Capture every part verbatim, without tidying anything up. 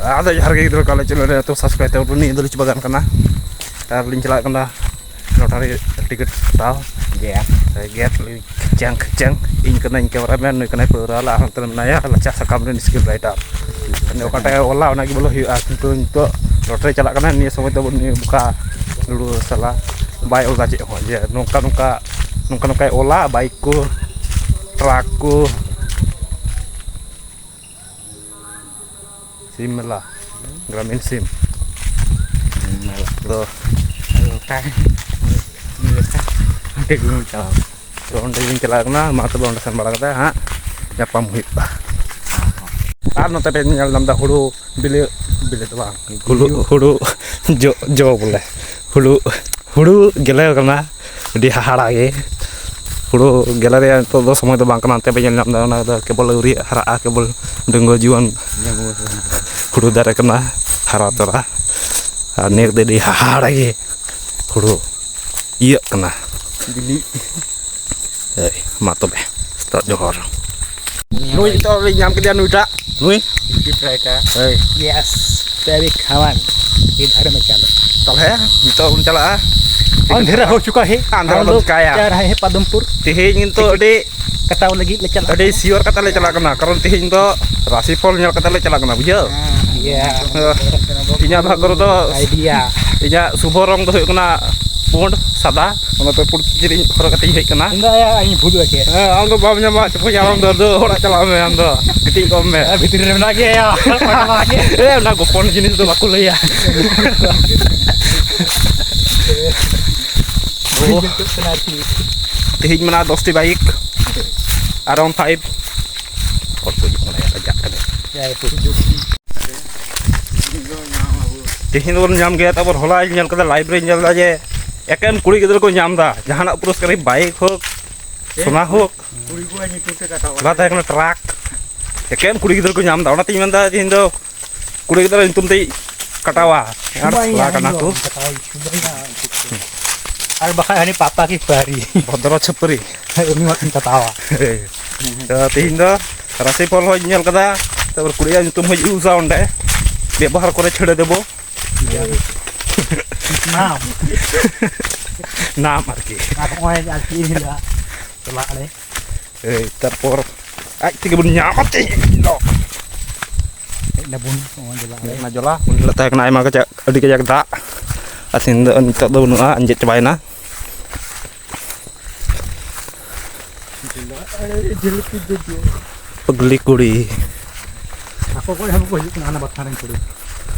ᱟᱫᱚ ᱡᱚᱦᱟᱨ ᱜᱮ ᱜᱤᱫᱽᱨᱟᱹ ᱠᱚ, ᱟᱞᱮ ᱪᱮᱱᱮᱞ ᱨᱮ ᱮᱛᱚᱢ ᱥᱟᱵᱥᱠᱨᱟᱭᱤᱵ ᱛᱟᱵᱚᱱ ᱯᱮ᱾ ᱱᱤᱭᱟᱹ ᱫᱚ ᱞᱤᱪᱩ ᱵᱟᱜᱟᱱ ᱠᱟᱱᱟ᱾ ᱟᱨ ᱞᱤᱧ ᱪᱟᱞᱟᱜ ᱠᱟᱱᱟ ᱞᱚᱴᱟᱨᱤ ᱴᱤᱠᱤᱴ ᱦᱟᱛᱟᱣ᱾ ᱜᱮᱫ᱾ ᱜᱮᱫ ᱞᱤᱧ ᱠᱷᱮᱪᱟᱝ ᱠᱷᱮᱪᱟᱝ᱾ ᱤᱧ ᱠᱟᱹᱱᱟᱹᱧ ᱠᱮᱢᱮᱨᱟᱢᱮᱱ, ᱱᱩᱭ ᱠᱟᱱᱟᱭ ᱯᱟᱹᱣᱨᱟᱹ ᱵᱟᱞᱟ, ᱟᱨ ᱦᱟᱱᱛᱮ ᱨᱮ ᱢᱮᱱᱟᱭᱟ ᱞᱟᱪᱟ ᱥᱟᱠᱟᱢ ᱨᱮᱱ ᱥᱠᱨᱤᱱ ᱨᱟᱭᱴᱟᱨ᱾ ᱢᱟᱱᱮ ᱚᱠᱟᱴᱟᱜ ᱮ ᱚᱞᱟ ᱚᱱᱟ ᱜᱮ ᱵᱚᱞᱮ ᱦᱩᱭᱩᱜᱼᱟ, ᱠᱤᱱᱛᱩ ᱱᱤᱛᱚᱜ ᱞᱚᱴᱟᱨᱤ ᱪᱟᱞᱟᱜ ᱠᱟᱱᱟ, ᱱᱤᱭᱟᱹ ᱥᱚᱢᱚᱭ ᱫᱚ ᱱᱩᱭ ᱵᱚᱠᱟ ᱞᱩᱲᱩ ᱥᱟᱞᱟ ᱵᱟᱭ ᱚᱞ ᱫᱟ ᱪᱮᱫ ᱦᱚᱸ, ᱡᱮ ᱱᱚᱝᱠᱟ ᱱᱚᱝᱠᱟ, ᱱᱚᱝᱠᱟ ᱱᱚᱝᱠᱟᱭ ᱚᱞᱟ, ᱵᱟᱭᱤᱠ ᱠᱚ, ᱴᱨᱟᱠ ᱠᱚ᱾ ᱥᱤᱢ ᱢᱮᱞᱟ, ᱜᱨᱟᱢᱤᱱ ᱥᱤᱢ ᱢᱮᱞᱟ ᱫᱚ ᱚᱱᱠᱟ ᱜᱮ ᱪᱟᱞᱟᱣ᱾ ᱛᱚ ᱚᱸᱰᱮ ᱜᱤᱧ ᱪᱟᱞᱟᱜ ᱠᱟᱱᱟ, ᱢᱟ ᱛᱚᱵᱮ ᱚᱸᱰᱮ ᱥᱮᱱ ᱵᱟᱲᱟ ᱠᱟᱛᱮ ᱦᱟᱸᱜ ᱧᱟᱯᱟᱢ ᱦᱩᱭᱩᱜᱼᱟ᱾ ᱟᱨ ᱱᱚᱛᱮ ᱯᱮ ᱧᱮᱞ ᱧᱟᱢ ᱮᱫᱟ ᱦᱩᱲᱩ ᱵᱤᱞᱤ, ᱵᱤᱞᱤ ᱫᱚ ᱵᱟᱝ, ᱦᱩᱲᱩ, ᱦᱩᱲᱩ ᱡᱚ, ᱡᱚ ᱵᱚᱞᱮ, ᱦᱩᱲᱩ, ᱦᱩᱲᱩ ᱜᱮᱞᱮ ᱠᱟᱱᱟ᱾ ᱟᱹᱰᱤ ᱦᱟᱦᱟᱲᱟ ᱜᱮ᱾ ᱦᱩᱲᱩ ᱜᱮᱞᱮ ᱨᱮᱭᱟᱜ ᱱᱤᱛᱚᱜ ᱫᱚ ᱥᱚᱢᱚᱭ ᱫᱚ ᱵᱟᱝ ᱠᱟᱱᱟ, ᱚᱱᱛᱮ ᱯᱮ ᱧᱮᱞ ᱧᱟᱢ ᱮᱫᱟ, ᱚᱱᱟ ᱫᱚ ᱠᱮᱵᱚᱞ ᱟᱹᱣᱨᱤ ᱦᱟᱨᱟᱜᱼᱟ, ᱠᱮᱵᱚᱞ ᱰᱟᱺᱜᱩᱣᱟᱹ ᱡᱩᱣᱟᱹᱱ ᱦᱩᱲᱩ ᱫᱟᱨᱮ ᱠᱟᱱᱟ, ᱦᱟᱨᱟ ᱛᱚᱨᱟ᱾ ᱟᱨ ᱱᱤᱭᱟᱹ ᱫᱚ ᱟᱹᱰᱤ ᱦᱟᱦᱟᱲᱟ ᱜᱮ ᱦᱩᱲᱩ ᱤᱭᱟᱹᱜ ᱠᱟᱱᱟ᱾ ᱵᱤᱞᱤ᱾ ᱦᱳᱭ, ᱢᱟ ᱛᱚᱵᱮ, ᱥᱮᱛᱟᱜ ᱡᱚᱦᱟᱨ᱾ ᱱᱩᱭ ᱱᱤᱛᱚᱜ ᱞᱤᱧ ᱧᱟᱢ ᱠᱮᱫᱮᱭᱟ, ᱱᱩᱭᱴᱟᱜ, ᱱᱩᱭ᱾ ᱦᱳᱭ᱾ ᱭᱮᱥ, ᱯᱮᱨᱤᱠ ᱦᱟᱣᱟᱱ, ᱤᱫᱷᱟᱨ ᱢᱮ ᱪᱟᱞᱚ᱾ ᱛᱟᱦᱞᱮ ᱱᱤᱛᱚᱜ ᱵᱚᱱ ᱪᱟᱞᱟᱜᱼᱟ᱾ ᱟᱱᱫᱷᱮᱨᱟ ᱦᱳ ᱪᱩᱠᱟ ᱦᱮ᱾ ᱟᱱᱫᱷᱮᱨᱟ ᱦᱟᱢ ᱞᱳᱜ ᱡᱟ ᱨᱟᱦᱮ ᱦᱮ ᱯᱟᱫᱚᱢᱯᱩᱨ᱾ ᱛᱮᱦᱮᱧ ᱠᱤᱱᱛᱩ ᱟᱹᱰᱤ ᱠᱟᱴᱟᱣ ᱞᱟᱹᱜᱤᱫ ᱞᱮ ᱪᱟᱞᱟᱜ ᱟᱹᱰᱤ ᱠᱟᱱᱟ᱾ ᱥᱤᱭᱳᱨ ᱠᱟᱛᱮ ᱞᱮ ᱪᱟᱞᱟᱜ ᱠᱟᱱᱟ, ᱠᱟᱨᱚᱱ ᱛᱮᱦᱮᱧ ᱫᱚ ᱨᱟᱥᱤ ᱯᱷᱚᱞ ᱧᱮᱞ ᱠᱟᱛᱮ ᱞᱮ ᱪᱟᱞᱟᱜ ᱠᱟᱱᱟ, ᱵᱩᱡᱷᱟᱹᱣ? ᱦᱮᱸ, ᱤᱭᱟᱹ᱾ ᱤᱧᱟᱹᱜ ᱵᱷᱟᱜᱽ ᱨᱮᱫᱚ ᱟᱭᱰᱤᱭᱟ᱾ ᱤᱧᱟᱹᱜ ᱥᱩᱵᱷᱚ ᱨᱚᱝ ᱫᱚ ᱦᱩᱭᱩᱜ ᱠᱟᱱᱟ ᱯᱩᱸᱰ, ᱥᱟᱫᱟ, ᱚᱱᱟᱛᱮ ᱯᱩᱸᱰ ᱠᱤᱪᱨᱤᱡ ᱦᱚᱨᱚᱜ ᱠᱟᱛᱮ ᱤᱧ ᱦᱮᱡ ᱠᱟᱱᱟ᱾ ᱤᱧ ᱫᱚ ᱤᱧ ᱵᱷᱩᱞ ᱟᱠᱮ᱾ ᱦᱮᱸ, ᱟᱢ ᱫᱚ ᱵᱟᱢ ᱧᱟᱢᱟ, ᱪᱩᱯᱩ ᱧᱟᱢ ᱟᱢ ᱫᱚ, ᱫᱩ ᱦᱚᱲᱟᱜ ᱪᱟᱞᱟᱜ ᱢᱮ ᱟᱢ ᱫᱚ, ᱜᱤᱛᱤᱡ ᱠᱚᱜ ᱢᱮ᱾ ᱦᱮᱸ, ᱵᱷᱤᱛᱨᱤ ᱨᱮ ᱢᱮᱱᱟᱜ ᱜᱮᱭᱟ᱾ ᱮ, ᱚᱱᱟ ᱜᱳᱯᱚᱱ ᱡᱤᱱᱤᱥ ᱫᱚ ᱵᱟᱠᱚ ᱞᱟᱹᱭᱟ᱾ ᱛᱮᱦᱮᱧ ᱢᱮᱱᱟᱜᱼᱟ ᱫᱚᱥᱴᱤ ᱵᱟᱭᱤᱠ, ᱟᱨ ᱚᱱ ᱯᱷᱟᱭᱤᱵᱷ᱾ ᱦᱚᱲ ᱠᱚ ᱦᱤᱡᱩᱜ ᱠᱟᱱᱟ, ᱞᱟᱡᱟᱜ ᱠᱟᱱᱟ᱾ ᱛᱮᱦᱮᱧ ᱫᱚᱵᱚᱱ ᱧᱟᱢ ᱜᱮᱭᱟ᱾ ᱛᱟᱨᱯᱚᱨ ᱦᱚᱞᱟᱧ ᱧᱮᱞ ᱠᱮᱫᱟ, ᱞᱟᱭᱤᱵᱷ ᱨᱮᱧ ᱧᱮᱞ ᱮᱫᱟ ᱡᱮ ᱮᱠᱮᱱ ᱠᱩᱲᱤ ᱜᱤᱫᱽᱨᱟᱹ ᱠᱚ ᱧᱟᱢ ᱮᱫᱟ ᱡᱟᱦᱟᱱᱟᱜ ᱯᱩᱨᱚᱥᱠᱟᱨ, ᱵᱟᱭᱤᱠ ᱦᱳᱠ, ᱥᱳᱱᱟ ᱦᱳᱠ, ᱦᱚᱞᱟ ᱛᱟᱦᱮᱸ ᱠᱟᱱᱟ ᱴᱨᱟᱠ, ᱮᱠᱮᱱ ᱠᱩᱲᱤ ᱜᱤᱫᱽᱨᱟᱹ ᱠᱚ ᱧᱟᱢ ᱮᱫᱟ᱾ ᱚᱱᱟᱛᱤᱧ ᱢᱮᱱᱫᱟ ᱛᱮᱦᱮᱧ ᱫᱚ ᱠᱩᱲᱤ ᱜᱤᱫᱽᱨᱟᱹ ᱧᱩᱛᱩᱢ ᱛᱮᱧ ᱠᱟᱴᱟᱣᱟ᱾ ᱟᱨ ᱥᱩᱵᱟᱭ ᱠᱚᱲᱟ ᱠᱟᱱᱟ ᱠᱚ᱾ ᱠᱟᱴᱟᱣ, ᱥᱩᱵᱟᱭ᱾ ᱟᱨ ᱵᱟᱠᱷᱟᱡ ᱦᱟᱹᱱᱤ ᱯᱟᱛᱟ ᱠᱤ ᱯᱟᱹᱨᱤ᱾ ᱵᱷᱚᱫᱨᱚ ᱪᱷᱟᱹᱯᱟᱹᱨᱤ᱾ ᱩᱱᱤ ᱢᱟᱛᱚᱧ ᱠᱟᱴᱟᱣᱟ᱾ ᱛᱚ ᱛᱮᱦᱮᱧ ᱫᱚ ᱨᱟᱥᱤ ᱯᱷᱚᱞ ᱦᱚᱸᱧ ᱧᱮᱞ ᱠᱟᱫᱟ, ᱛᱟᱨᱯᱚᱨ ᱠᱩᱲᱤᱭᱟᱜ ᱧᱩᱛᱩᱢ ᱦᱚᱸᱧ ᱤᱭᱩᱡᱟ ᱚᱸᱰᱮ᱾ ᱵᱮᱵᱚᱦᱟᱨ ᱠᱚᱨᱮ ᱪᱷᱟᱹᱲᱮ ᱫᱮᱵᱚ᱾ ᱱᱟᱢ᱾ ᱱᱟᱢ ᱟᱨᱠᱤ᱾ ᱟᱨ ᱱᱚᱜᱼᱚᱭ ᱟᱨᱠᱤ ᱤᱧ ᱦᱤᱞᱳᱜ ᱪᱟᱞᱟᱜ ᱨᱮ᱾ ᱮᱭ, ᱛᱟᱨᱯᱚᱨ ᱟᱡ ᱛᱮᱜᱮ ᱵᱚᱱ ᱧᱟᱢᱟ ᱛᱮᱦᱮᱧ ᱫᱚ᱾ ᱦᱮᱡ ᱱᱟᱵᱚᱱ ᱱᱚᱜᱼᱚᱭ ᱡᱚᱞᱟ ᱨᱮ᱾ ᱚᱱᱟ ᱡᱚᱞᱟ, ᱩᱱ ᱦᱤᱞᱳᱜ ᱛᱟᱦᱮᱸ ᱠᱟᱱᱟ ᱟᱭᱢᱟ ᱠᱟᱡᱟᱠ, ᱟᱹᱰᱤ ᱠᱟᱡᱟᱠ ᱫᱟᱜ᱾ ᱟᱨ ᱛᱮᱦᱮᱧ ᱫᱚ, ᱱᱤᱛᱚᱜ ᱫᱚ ᱵᱟᱹᱱᱩᱜᱼᱟ, ᱟᱸᱡᱮᱫ ᱪᱟᱵᱟᱭᱮᱱᱟ᱾ ᱯᱟᱜᱽᱞᱤ ᱠᱩᱲᱤ᱾ ᱦᱟᱹᱠᱩ ᱜᱚᱡ ᱦᱚᱸ ᱵᱟᱠᱚ ᱦᱤᱡᱩᱜ ᱠᱟᱱᱟ, ᱦᱟᱱᱟ ᱵᱟᱛᱷᱟᱱ ᱨᱮᱱ ᱠᱩᱲᱤ᱾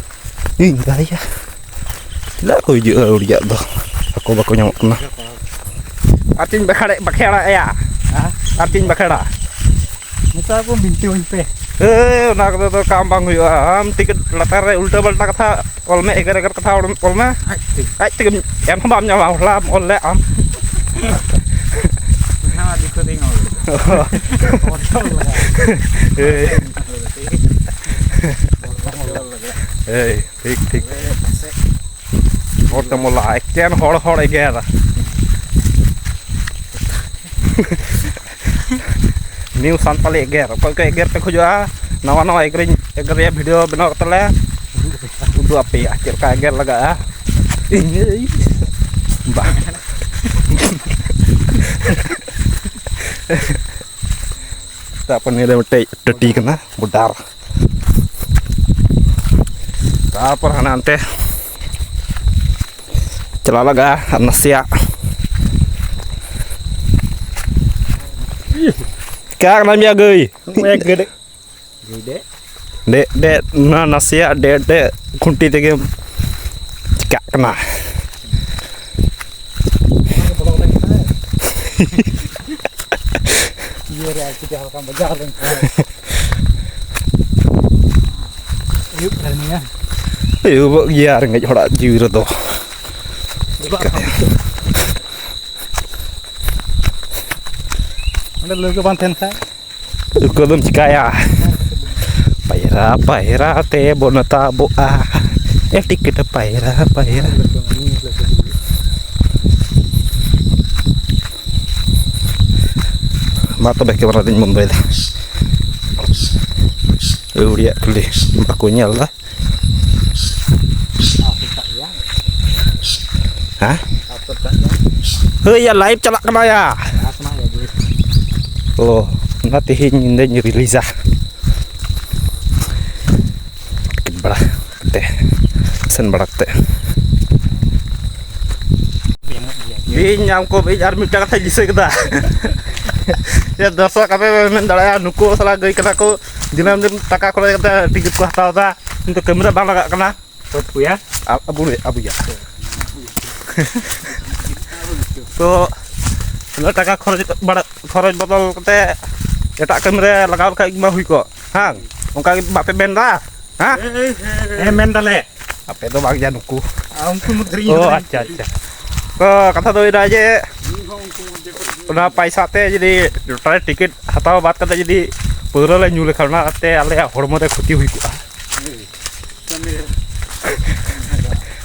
ᱤᱧ ᱵᱟᱨᱭᱟ᱾ ᱪᱮᱫᱟᱜ ᱠᱚ ᱦᱤᱡᱩᱜᱼᱟ ᱟᱹᱣᱲᱤᱭᱟᱜ ᱫᱚ? ᱦᱟᱹᱠᱩ ᱵᱟᱠᱚ ᱧᱟᱢᱚᱜ ᱠᱟᱱᱟ᱾ ᱟᱨ ᱪᱮᱫ ᱵᱟᱠᱷᱮᱲ, ᱵᱟᱠᱷᱮᱲᱟ ᱭᱟ? ᱦᱮᱸ? ᱟᱨ ᱪᱮᱫ ᱵᱟᱠᱷᱮᱲᱟ? ᱱᱮᱛᱟᱨ ᱠᱚ ᱵᱤᱱᱛᱤ ᱦᱩᱭ ᱯᱮ᱾ ᱮ, ᱚᱱᱟ ᱠᱚᱫᱚ ᱫᱚ ᱠᱟᱢ ᱵᱟᱝ ᱦᱩᱭᱩᱜᱼᱟ᱾ ᱟᱢ ᱴᱤᱠᱤᱴ ᱞᱟᱛᱟᱨ ᱨᱮ ᱩᱞᱴᱟᱹ ᱯᱟᱞᱴᱟ ᱠᱟᱛᱷᱟ ᱚᱞ ᱢᱮ, ᱮᱜᱮᱨ ᱮᱜᱮᱨ ᱠᱟᱛᱷᱟ ᱚᱞ ᱢᱮ᱾ ᱟᱡ ᱛᱮ᱾ ᱟᱡ ᱛᱮᱜᱮ ᱮᱱᱦᱚᱸ ᱵᱟᱢ ᱧᱟᱢᱟ, ᱦᱚᱞᱟᱢ ᱚᱞ ᱞᱮᱫ ᱟᱢ᱾ ᱚᱱᱟ ᱢᱟ ᱫᱤᱠᱩ ᱛᱮᱜᱮᱧ ᱚᱞ ᱞᱮᱫᱟ᱾ ᱚᱞ ᱞᱟᱜᱟᱜᱼᱟ᱾ ᱮᱭ᱾ ᱮᱭ, ᱴᱷᱤᱠ, ᱴᱷᱤᱠ᱾ ᱦᱚᱲ ᱛᱮᱢ ᱚᱞᱟ, ᱮᱠᱮᱱ ᱦᱚᱲ, ᱦᱚᱲ ᱮᱜᱮᱨ᱾ ᱱᱤᱭᱩ ᱥᱟᱱᱛᱟᱞᱤ ᱮᱜᱮᱨ᱾ ᱚᱠᱚᱭ ᱠᱚ ᱮᱜᱮᱨ ᱯᱮ ᱠᱷᱚᱡᱚᱜᱼᱟ, ᱱᱟᱣᱟ ᱱᱟᱣᱟ ᱮᱜᱮᱨᱤᱧ, ᱮᱜᱮᱨ ᱨᱮᱭᱟᱜ ᱵᱷᱤᱰᱤᱭᱳ ᱵᱮᱱᱟᱣ ᱠᱟᱛᱮ ᱞᱮ ᱩᱫᱩᱜ ᱟᱯᱮᱭᱟ ᱪᱮᱫ ᱞᱮᱠᱟ ᱮᱜᱮᱨ ᱞᱟᱜᱟᱜᱼᱟ᱾ ᱤᱧ, ᱵᱟ᱾ ᱛᱟᱨᱯᱚᱨ ᱱᱤᱭᱟᱹ ᱫᱚ ᱢᱤᱫᱴᱮᱡ ᱴᱟᱹᱴᱤ ᱠᱟᱱᱟ, ᱵᱚᱰᱟᱨ᱾ ᱛᱟᱨᱯᱚᱨ ᱦᱟᱱᱮ ᱦᱟᱱᱛᱮ ᱪᱟᱞᱟᱣ ᱞᱟᱜᱟᱜᱼᱟ ᱟᱨ ᱱᱟᱥᱮᱭᱟᱜ᱾ ᱪᱤᱠᱟᱹᱜ ᱠᱟᱱᱟ ᱢᱮᱭᱟ ᱜᱟᱹᱭ? ᱮᱠ ᱜᱮᱰᱮ᱾ ᱜᱟᱹᱭ ᱰᱮ᱾ ᱰᱮ, ᱰᱮ, ᱱᱟ-, ᱱᱟᱥᱮᱭᱟᱜ ᱰᱮ, ᱰᱮ ᱠᱷᱩᱱᱴᱤ ᱛᱮᱜᱮ ᱪᱤᱠᱟᱹᱜ ᱠᱟᱱᱟ᱾ ᱤᱭᱟᱹ ᱨᱮ ᱟᱨᱠᱤ ᱡᱟᱦᱟᱸ ᱞᱮᱠᱟᱢ ᱵᱟᱡᱟᱣ ᱞᱮᱱᱠᱷᱟᱱ᱾ ᱟᱹᱭᱩᱵ ᱠᱟᱱ ᱜᱮᱭᱟ᱾ ᱟᱹᱭᱩᱵᱚᱜ ᱜᱮᱭᱟ ᱨᱮᱸᱜᱮᱡ ᱦᱚᱲᱟᱜ ᱡᱤᱣᱤ ᱨᱮᱫᱚ᱾ ᱪᱤᱠᱟᱹᱭᱟ? ᱚᱸᱰᱮ ᱞᱟᱹᱣᱠᱟᱹ ᱵᱟᱝ ᱛᱟᱦᱮᱱ ᱠᱷᱟᱡ? ᱞᱟᱹᱣᱠᱟᱹ ᱫᱚᱢ ᱪᱤᱠᱟᱹᱭᱟ? ᱯᱟᱭᱨᱟ, ᱯᱟᱭᱨᱟ ᱛᱮ ᱵᱚᱱ ᱛᱟᱵᱚᱜᱼᱟ᱾ ᱮ ᱴᱤᱠᱤᱴ ᱯᱟᱭᱨᱟ, ᱯᱟᱭᱨᱟ᱾ ᱢᱟ ᱛᱚᱵᱮ, ᱠᱮᱢᱮᱨᱟ ᱫᱚᱧ ᱵᱚᱱᱫᱚᱭᱮᱫᱟ᱾ ᱟᱹᱣᱲᱤᱭᱟᱜ ᱠᱷᱟᱹᱞᱤ ᱵᱟᱠᱚ ᱧᱮᱞ ᱮᱫᱟ᱾ ᱦᱮᱸ? ᱦᱳᱭ ᱭᱟ, ᱞᱟᱭᱤᱵᱷ ᱪᱟᱞᱟᱜ ᱠᱟᱱᱟ ᱭᱟ᱾ ᱚ, ᱚᱱᱟ ᱛᱮᱦᱮᱧ ᱧᱤᱫᱟᱹᱧ ᱨᱤᱞᱤᱡᱟ᱾ ᱴᱤᱠᱤᱴ ᱵᱟᱲᱟ ᱠᱟᱛᱮ, ᱥᱮᱱ ᱵᱟᱲᱟ ᱠᱟᱛᱮ᱾ ᱤᱧ ᱟᱢ ᱠᱚ, ᱤᱧ ᱟᱨ ᱢᱤᱫᱴᱟᱝ ᱠᱟᱛᱷᱟᱧ ᱫᱤᱥᱟᱹ ᱠᱮᱫᱟ᱾ ᱡᱮ ᱫᱚᱨᱥᱚᱠ ᱟᱯᱮ ᱯᱮ ᱢᱮᱱ ᱫᱟᱲᱮᱭᱟᱜᱼᱟ, ᱱᱩᱠᱩ ᱥᱟᱞᱟ ᱜᱟᱹᱭ ᱠᱟᱱᱟ ᱠᱚ, ᱫᱤᱱᱟᱹᱢ ᱫᱤᱱ ᱴᱟᱠᱟ ᱠᱷᱚᱨᱚᱪ ᱠᱟᱛᱮ ᱴᱤᱠᱤᱴ ᱠᱚ ᱦᱟᱛᱟᱣ ᱮᱫᱟ, ᱠᱤᱱᱛᱩ ᱠᱟᱹᱢᱤ ᱨᱮ ᱵᱟᱝ ᱞᱟᱜᱟᱜ ᱠᱟᱱᱟ᱾ ᱚᱠᱚᱭ ᱠᱚᱭᱟ? ᱟ-, ᱟᱵᱚ ᱨᱮ, ᱟᱵᱚᱭᱟ᱾ ᱛᱚ, ᱩᱱᱟᱹᱜ ᱴᱟᱠᱟ ᱠᱷᱚᱨᱚᱪ ᱵᱟᱲᱟ, ᱠᱷᱚᱨᱚᱪ ᱵᱚᱫᱚᱞ ᱠᱟᱛᱮ ᱮᱴᱟᱜ ᱠᱟᱹᱢᱤ ᱨᱮ ᱞᱟᱜᱟᱣ ᱞᱮᱠᱷᱟᱡ ᱢᱟ ᱦᱩᱭ ᱠᱚᱜ, ᱦᱟᱝ? ᱚᱱᱠᱟ ᱜᱮ ᱵᱟᱯᱮ ᱢᱮᱱ ᱮᱫᱟ? ᱦᱮᱸ? ᱦᱮᱸ, ᱢᱮᱱ ᱫᱟᱞᱮ᱾ ᱟᱯᱮ ᱫᱚ ᱵᱟᱝ ᱡᱟ ᱱᱩᱠᱩ᱾ ᱟᱨ ᱩᱱᱠᱩ ᱢᱚᱫᱽᱫᱷᱮ ᱨᱮ ᱤᱧ ᱚ, ᱦᱚᱸ ᱟᱪᱪᱷᱟ, ᱟᱪᱪᱷᱟ᱾ ᱛᱚ, ᱠᱟᱛᱷᱟ ᱫᱚ ᱦᱩᱭᱱᱟ ᱡᱮ, ᱚᱱᱟ ᱯᱟᱭᱥᱟ ᱛᱮ ᱡᱩᱫᱤ ᱴᱳᱴᱟᱞ ᱴᱤᱠᱤᱴ ᱦᱟᱛᱟᱣ ᱵᱟᱫ ᱠᱟᱛᱮ ᱡᱩᱫᱤ ᱯᱟᱹᱣᱨᱟᱹ ᱞᱮ ᱧᱩ ᱞᱮᱠᱷᱟᱱ, ᱚᱱᱟᱛᱮ ᱟᱞᱮᱭᱟᱜ ᱦᱚᱲᱢᱚ ᱨᱮ ᱠᱷᱚᱛᱤ ᱦᱩᱭ ᱠᱚᱜᱼᱟ᱾